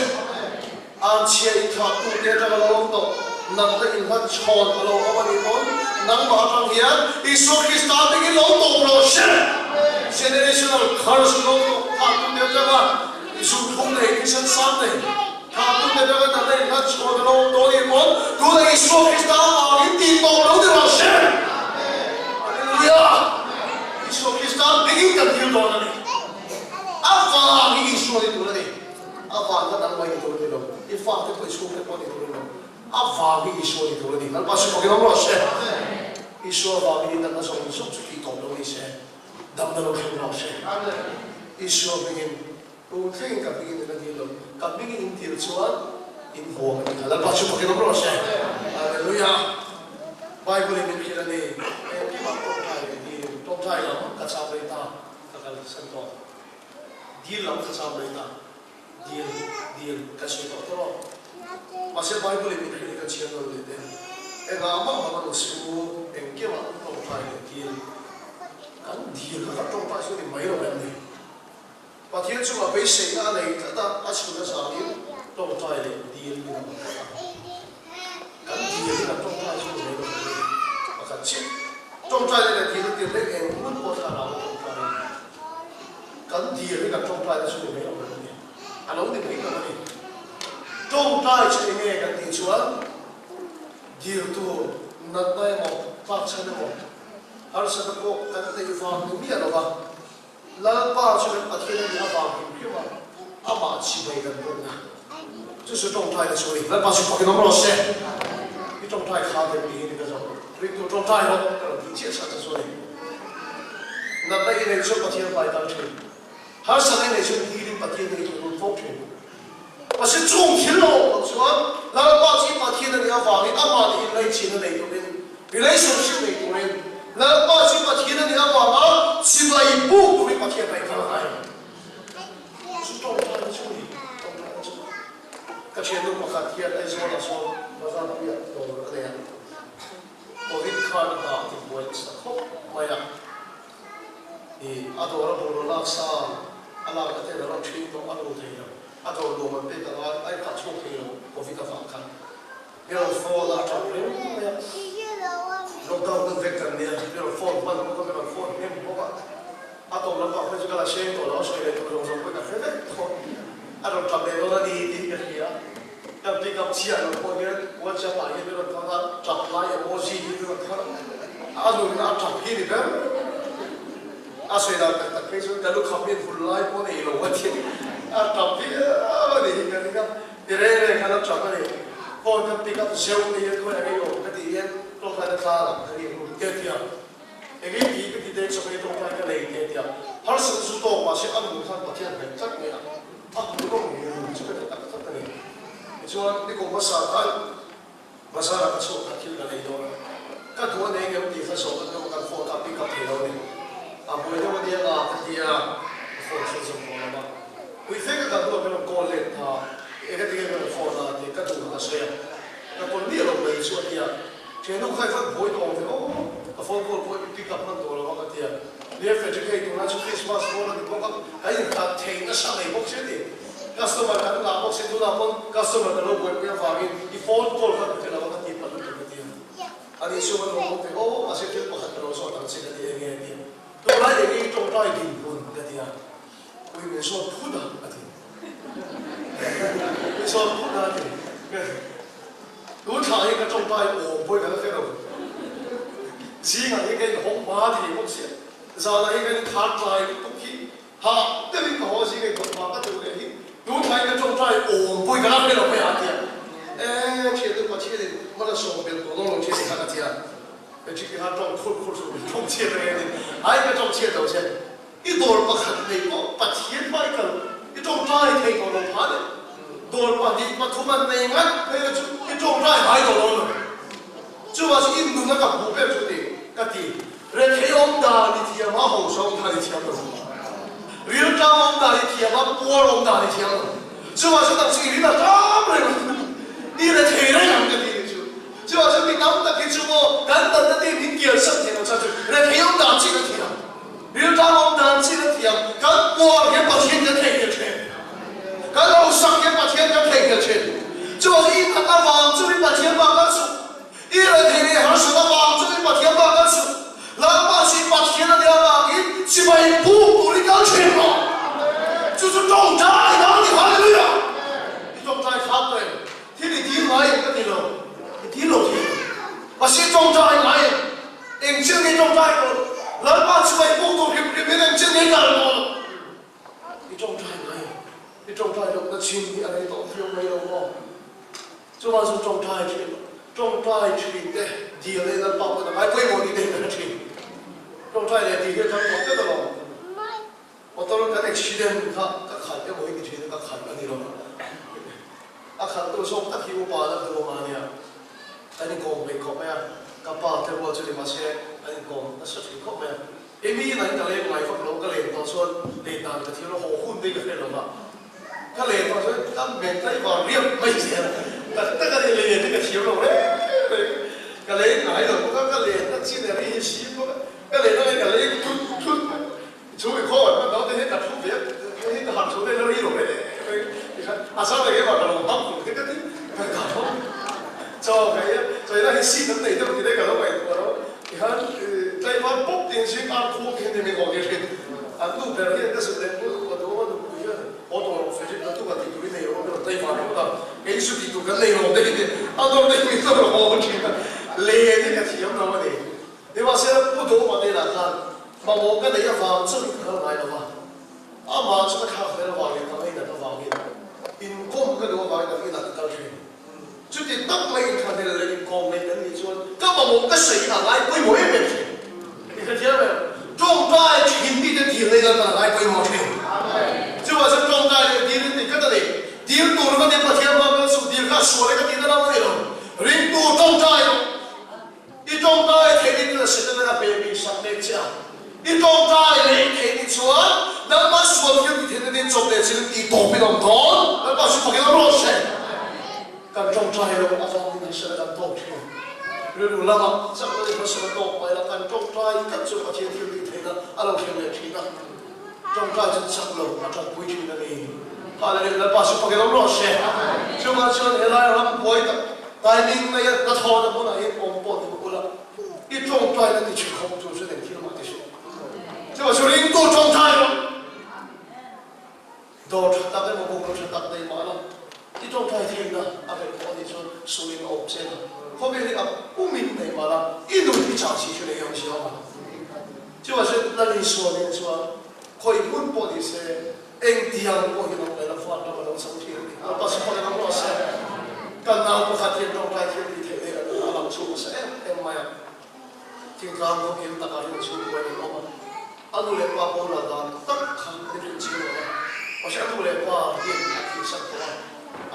Anchhia inthlahtute atanga lo awm tawh, natna inhmanchhawn a lo awm a nih pawn, nangmah atang hian Isua Krista hmingin lo tawp rawh se. Generational curse lo tawh thlahtute atanga zunthum nei, thisen sang nei, thlahtute atanga natna inhmanchhawn a lo awm tawh a nih pawn, tunah Isua Krista avangin tih tawp lo ni rawh se. Hallelujah! Isua Krista hmingin kan thil dawn a ni. A vang hi Isua ni tur a ni. A vang kha dang mai ni tur a ni lo, i fate pawh i chhungte pawh ni tur a ni lo, a vang hi Isua ni tur a ni. Lalpa chu fakin awm rawh se. Isua vangin i natna zawng zawng chu tih tawp lo ni se, damna lo thleng rawh se. Isua hmingin, tun thlengin ka hmingin in la dil lo, ka hmingin in dil chuan in hmuam a ni kha. Lalpa chu fakin awm rawh se. Hallelujah. Bible in min hrilh a ni, engkimah tawngtai leh dil, tawngtai lam ka chau rei ta, ka kalsan tawh. Dil lam kha chau mai ta. Dil, dil, ka sawi tawh tawh. Mahse Bible in min hrilh hi ka chhiar lo leh teh. Engah mah mah ka su engkimah tawngtai leh dil. Kan dil kha kan tawngtai chu ni mai lo em ni? Pathian chungah beiseina a nei tlat a, a chhun a zanin tawngtai leh dil in a awm tlat a. Kan dil hi kan tawngtai chu ni mai lo em ni? Pakhat chiah. Tawngtai leh dil a tir reng eng hun pawh thlarau a tawngtai a ni. Kan dil hi kan tawngtai te chu ni mai lo em ni? A lo ni mai lo a ni. Tawngtai chu enge kan tih chuan dil tur natna emaw tlakchhan emaw harsatna pawh kan neih vang ni miah lo va, Lalpa chu kan Pathian a nih avang hrim hrim a, amah chimei kan bawkna chu chu tawngtai te chu a ni. Lalpa chu fakin awm rawh se. I tawngtai kha dem ni hi ni ka zawh. Ringtu tawngtai rawh ka rawn tih chiah chhan che chu a ni. Natna i neih chuan Pathian pai kal thin. Harsatna i neih chuan dilin Pathian hi i thawk lut fo thin. Mahse chung thil lo awm loh chuan Lalpa chu i Pathian a nih avangin amah nih inlaichin a nei turin, relationship nei turin, Lalpa chu i Pathian a nih avanga chibai buk turin Pathian ngaih kal a ngai. Chu tawngtaina chu a ni, tawngtaina chu. Ka thiannu pakhat hian Aizawlah sawn bazar puiah dawr a nei a, Covid khan a hna a tibuai nasa khawp mai a. I a dawr a bungraw lak sa a lak na ten a rawn ṭhin tawh a ru thei lo. A dawr nuam an pek anga a inkhah chhuak thei lo Covid avang khan. Mi rawn phone a ṭap reng mai a. Lockdown hun vek kan nia, mi rawn phone hman bawk a, mi rawn phone hnem bawk a. A tawp lam pah khan chu ka la hreng tawh lo, a sawi leh tur zawng zawng pawhin ka hre vek tawh. A rawn ṭap leh dawn a ni tih ka hria. Kan pick up chiah lo pawh hian WhatsApp ah hian mi rawn thawk a, ṭap lai emoji hi mi rawn thawk a. A nun a tap hi ni ber. A sawi dan tak tak phei chuan ka lukham hian hun lai pawh nei lo a ti. A tap viau a ni hi ka ring a. Ti reng reng khan a tap a ni. Phone ka pick up zeuh ni hian khawi ang ei awm ka tih hian tawngtai na tlang ang ka ri ang te a ti a. Eng ei tih ka ti te chawhmeh tawngtai ka nei te a ti a. Harsatna chu tawk mahse a nun khan Pathian hnaih tlat mai a. A hmu rawng hi a nun chu ka ti tak tak a ni. Tichuan nikum hmasa khan Bazar ah ka chhuak kha thil ka lei dawn a, ka duh a nei ngem tih kha zawh ka tum a, kan phone kha a pick up thei lo a ni. A buai deuh a nia nga ka ti a, ka phone chhun zawm tawh lo va. Pui fe ka kal hnuah ka rawn call let ta, eng a ti nge ka rawn phone a tih ka duh kha ka sawi a, ka call miah lo mai chu a ti a, thiannu kha i van buai tawh ang ve aw, ka phone call pawh i pick up hman tawh lo a ka ti a, nia Frederick hei tunah chu Christmas dawn a ni bawk a, kan inhlat thei nasa mai bawk che a ti. Customer kan ngah bawk si tunah pawn customer ka lo buaipui avangin i phone call kha ka hre lo a ka tih palh lutuk a ti a. Ani chu ka nuam bawk ve aw mahse thil pakhat ka lo zawt ang che ka ti enge a ti a. Tunlai enge i tawngtai dinhmun ka ti a. Ui min zawt phut a a ti. Min zawt phut a a ti. Tun thla hi ka tawngtai awm pawhin ka la hre lo. Zingah hi ka inhawng hma thei bawk si a, zanah hi ka inkhar tlai lutuk hi Hah deuhin ka haw zing a inkhawt hma ka duh leh hi tun thlai ka tawngtai awm pawhin ka la hre lo mai a tia. Ee thian upa thianin hmana sawm belh tawh dawn lo thian khan a tia. Patrick te khan tawng khur khur suh min tawng chhiat reng a ni. Ai ka tawng chhiat lo che. I dawr pakhat nei pawh Pathian hma i kal i tawngtai thei tawh lo pha le. Dawr pahnih pathum an nei ngat phei la chu i tawngtai ngai tawh dawn lo. Chuvang chu in nuna ka hmuh ber chu ni ka ti. Rethei awm dan i thiam a, hausa awm dan i thiam lo. Rilṭam awm dan i thiam a, puar awm dan i thiam lo. Chuvang chu nang chu i rin a ṭam reng ang, i rethei reng ang ka ti ni chu. Chuvang chu mi tam tak hi chu maw kan danna te min kialsak thei lo chuan chu rethei awm dan chiah ka thiam, rilṭam awm dan chiah ka thiam, kan puar hian Pathian kan theihnghilh ṭhin, kan hausak hian Pathian kan theihnghilh ṭhin. Chuvang chu i that avang chu i Pathian bak kan suh. I rethei leh harsat avang chu i Pathian bak kan suh. Lalpa chu i Pathian a nih avangin chibai buk tur i kal thin rawh. Chu chu tawngtai na a ni. Hallelujah! I tawngtai kha tawh em? Thil i dil ngai em ka ti lo. I dil lo thei lo. Mahse i tawngtai ngai em? Eng chin nge i tawngtai tawh lo? Lalpa chibai buk tur hrim hrim hian eng chin nge i kal tawh lo? I tawngtai ngai em? I tawngtai lohna chin hi a rei tawh viau mai lo maw? Chuvang chu tawngtai thin, tawngtai thin te dil leh Lalpa pawhin a ngai pawimawh tih te hi kan hre thin. Tawngtai leh dil hi a thang tawh tlat alawm. Motor kan accident kha ka khalh emaw hi ti thin a, ka khalh a ni lo. A khalhtu zawk tak hi upa la duh a nia. Kan inkawm peih khawp mai a, ka pa te rual chu ni mahse an inkawm nasa thin khawp mai a. Emi in an ka leng ngai vak lo, ka len tawh chuan len dan ka thil a haw hun te ka hre lo va, ka len tawh chuan ka men tlai vang riap mai zel a, tak tak a ni len hi ka thiam lo reng reng, ka leng ngai lo bawk a, ka len na chin eri hi si bawk a, ka len a ka leng thut thut mai, chu i khaw an naute hian ka thu ve a, hei ka han thu daih la ri lo reng reng, tikhan a zan eng emaw ka lo hmang khum te ka ti, ka ka chaw ka ei a, chaw ei lai hi seat an nei deuh ti daih ka lo ngaihtuah lo. Tikhan tlaivar pawp tin zing ar khuang hian emi haw tir thin. An nu ber hian ka zuk leh hmul ka duh a, nupui hian haw tawh rawh Frederick ka tuk a tih tur i nei lo a, min rawn tlaivar ringawt a, kei chu tih tur kan nei lo te hi a dawr te hi min rawn haw thin a, len hi ka thiam lo a ni. Nimahsela Pu Dawma hnenah khan mamawh ka neih avang chuan ka kal ngai lo va, amah chu ka thlak vel avangin ka ngainat avangin inkawm ka duh avangin an inah ka kal thin. Chuti tak mai inthlahlel leh inkawm mai kan nih chuan ka mamawh ka sawi a ngai pawimawh em em thin. I hrethiam em? Tawngtai thin mite dil nei lan a ngai pawimawh thin. Chuvang chuan tawngtai leh dil in tih khat a ni. Dil tur va nia Pathian hma kan suh dil kha sual e ka tihna lam a ni lo. Ringtu tawngtai lo. I tawngtai theih ni tuna Setana a pe bik sak mek che a. I tawngtai leh i theih ni chuan nangmah sual thil ti theihna din chawp leh chin tih tawp in awm dawn. Lalpa chu fakin awm rawh se. Kan tawngtai lo avangin kan sela kan tawk thin. Rilru lamah chak lo in kan sela tawk mai la, kan tawngtai tlat chu Pathian thil tih theihna a lo thleng leh thin a. Tawngtai chu chak lo a tanpui thin a ni. Hallelujah Lalpa chu fakin awm rawh se. Chuvang chuan helai ram buai tak timing mai a hnathawhna hmunah hian awm pawh ni ula i tawngtai na ti thin khawp tur chuan engthil mah ti suh. Chuvang chu ringtu tawngtai rawh. Dawr tha tak emaw bungraw tha tak nei mah la i tawngtai theihna a reh pawh a nih chuan sumin a awm chen a. Khawvel hi a pumin nei mah la i nun i chah chi chu nei ang che. Lal Isua nen chuan khawi hmun pawh ni se, engtiang pawh hi lo ngaih la van ram a lo chang thin a ni. Lalpa chu fak in awm rawh se. Kan nau pakhat hian tawngtai thil tih theih leh a lang chhuak nasa em em mai a. Thingtlang khaw kil takah hian chhungkua in an awm a, a nu leh pa boral dan tak kha min rin chiang lo a, mahse a nu leh pa hian a thihsak tawh a,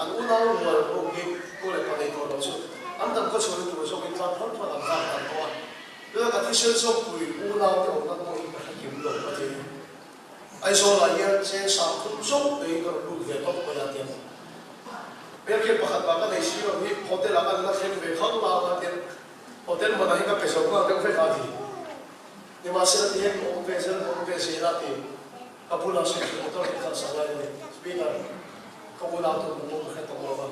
an unau rual ho hi nu leh pa nei tawh lo chu an dam khaw chhuahna tur zawkin tlang phar phar an vak dan tawh a, tunah ka thisen zawkpui unau te awmna pawh hi ka hre kim lo a ti. Aizawlah hian cheng 30 zawk nei ka rawn lut ve tawp mai a ti a. Hmelhriat pakhat mah ka nei si lo hi hotel ah ka la thleng ve khang lang a ti a. Hotel hmanah hi ka pe zo nghal deuh vek a ti. Nimahsela ti hian ka awm ve zel, ka awm ve zel a ti. Ka bulah sawi chu motor hi khalh sak lai a ni. Speaker, Ka unau tur ka pawh ka hre tawh lo va.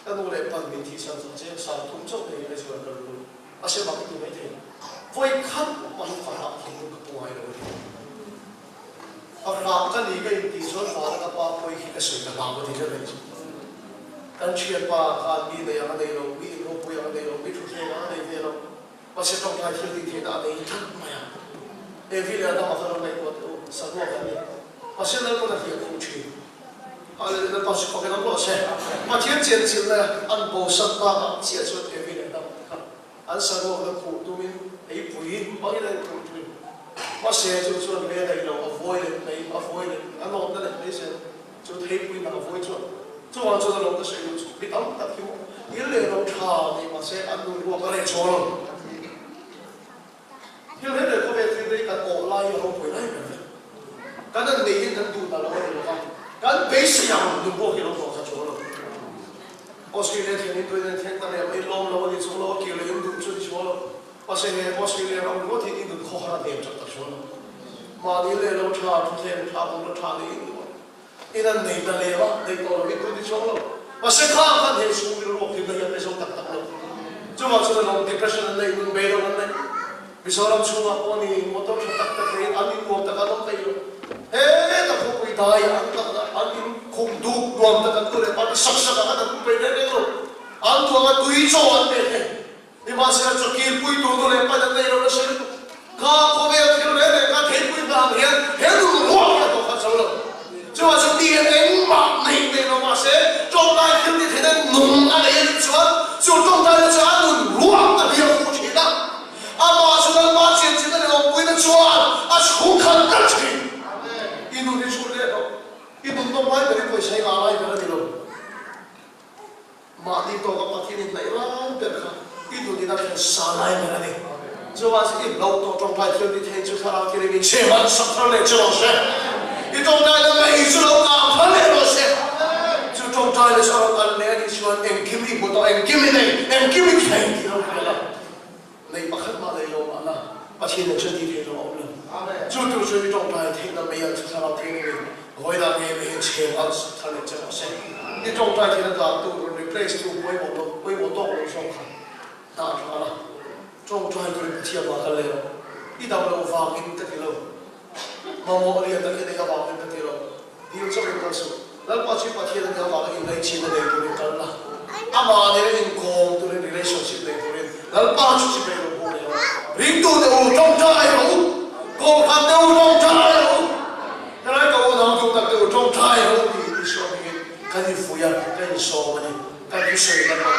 Ka nu leh pan min thihsan chuan cheng 30 chauh nei in Aizawl ka rawn lut. A se mak i ti mai thei. Vawi khat mahin fahrah thinlung ka pu ngai lo a ti. Fahrah ka ni ka intih chuan vana ka pa pawi khi ka sawi ka hlau a ti deuh reng chu. Kan thianpa khan mi nei ang a nei lo, mi inropui ang a nei lo, mi thutthleng ang a nei ve lo. Mahse tawngtai thil tih theihna a nei tlat mai a. Evi leh Adama kha lo ngaihtuah teh u, saruak an ni. Mahse Lalpawn a hliah khum thin. Lalpa chu fak in awm rawh se. Pathian chenchilhna an bosan bakah chiah chuan Evi leh Adama te kha an saruakna khuh tumin eipui hmangin an inkhuh thin. Mahse chu chuan ve daih lo, a vawi leh mai, a vawi leh, a nawtna leh mai zel. Chu theipui nak a vawi chuan chuvang chuan a lo ka sawi lo chu mi tam tak hi maw il leh lo tha nei mahse an nun ruak a reh chhaw lo. Thil reng reng khawvel thil hi kan awh lai hi a ropui lai ber vek. Kan an nei in kan duh ta lo a ni lo va, kan beisei ang nun ruak hi a lo tawh kha chhaw lo. Australia thian in tuin an thleng ta leh mai lawm lo a ni chhung lo a kir leh in duh chu a ni chhaw lo. Mahse he Australia ram ringawt hi in nun khawhar a hnem chak ta chuan mahni leh lo tha, thuthleng tha, bungraw tha nei in duh a, in an nei ta lem a, nei tawh lo in duh ti chuang lo. Mahse khang khan hei chhung rilru a hlimna hi a pe zo tak tak lo. Chuvang chuan alawm depression an neih, nun beidawng an neih. Mizoram chhungah pawh ni motor tha tak tak neiin an in nuam tak an awm thei lo. He ta khawpui dai an tak an in khum duk nuam tak an tu leh party sak sak ah khan an um peih reng reng lo. An duh anga tui chaw an pe thei. Nimahsela chu kilpui tur nu leh pain an nei lo nasa lutuk. Ka khawvel thil reng reng kha theipui hna ang hian he nu ruak hi a tawh kha zo lo. Chuvang chuan mi hian engmah nei nei lo mahse tawngtai thil ti theihna nung a nei a nih chuan chu tawngtaina chu a nun ruak a biak fuh thin a. Amah chu Lalpa chianchilhna leh awmpuina chuan a chhungkhat tlat thin. I nun hi chhut leh rawh. I nun nawm lai ber i pawisa hi ngah lai ber a ni lo. Mahni tawka Pathian in hnaih lai ber kha i nun in a thlen sa lai ber a ni. Chuvang chu i hlauh tawh tawngtai thil ti thei chu thlarau thil in in chhe hman sak thar leh che rawh se. I tawngtai na mei chu lo kang thar leh rawh se. Chu tawngtai na chu a rawn kal leh a nih chuan engkim i hmu tawh, engkim i nei, engkim i thei tih lo hria la. Nei pakhat mah nei lo mahna Pathian in chu ti thei lo a awm lo. Chu tur chu i tawngtai theihna mei ang chu thlarau thei lo in vawilah ngei mei in chhem ang sak thar leh che rawh se. I tawngtai theihna dan tu rawn replace tu pawimawh lo pawimawh tawk lo zawk kha dah tha la. Tawngtai turin Pathian mah kal leh rawh. I dam loh vangin ka ti lo. Mamawh lian tak i neih avangin ka ti lo. Dil chauh in kal suh. Lalpa chu Pathian a nih avanga inlaichin a nei turin kal la. Amah nena inkawm turin relationship nei turin Lalpa chu chibai lo hmuh leh rawh. Ringtute u tawngtai rawh u. Kawngkhat te u tawngtai rawh u. Helai ka unau duh tak te u tawngtai rawh u tiin Isua hmingin kan infuih a, kan insawm a ni. Kan thusawi Lalpa.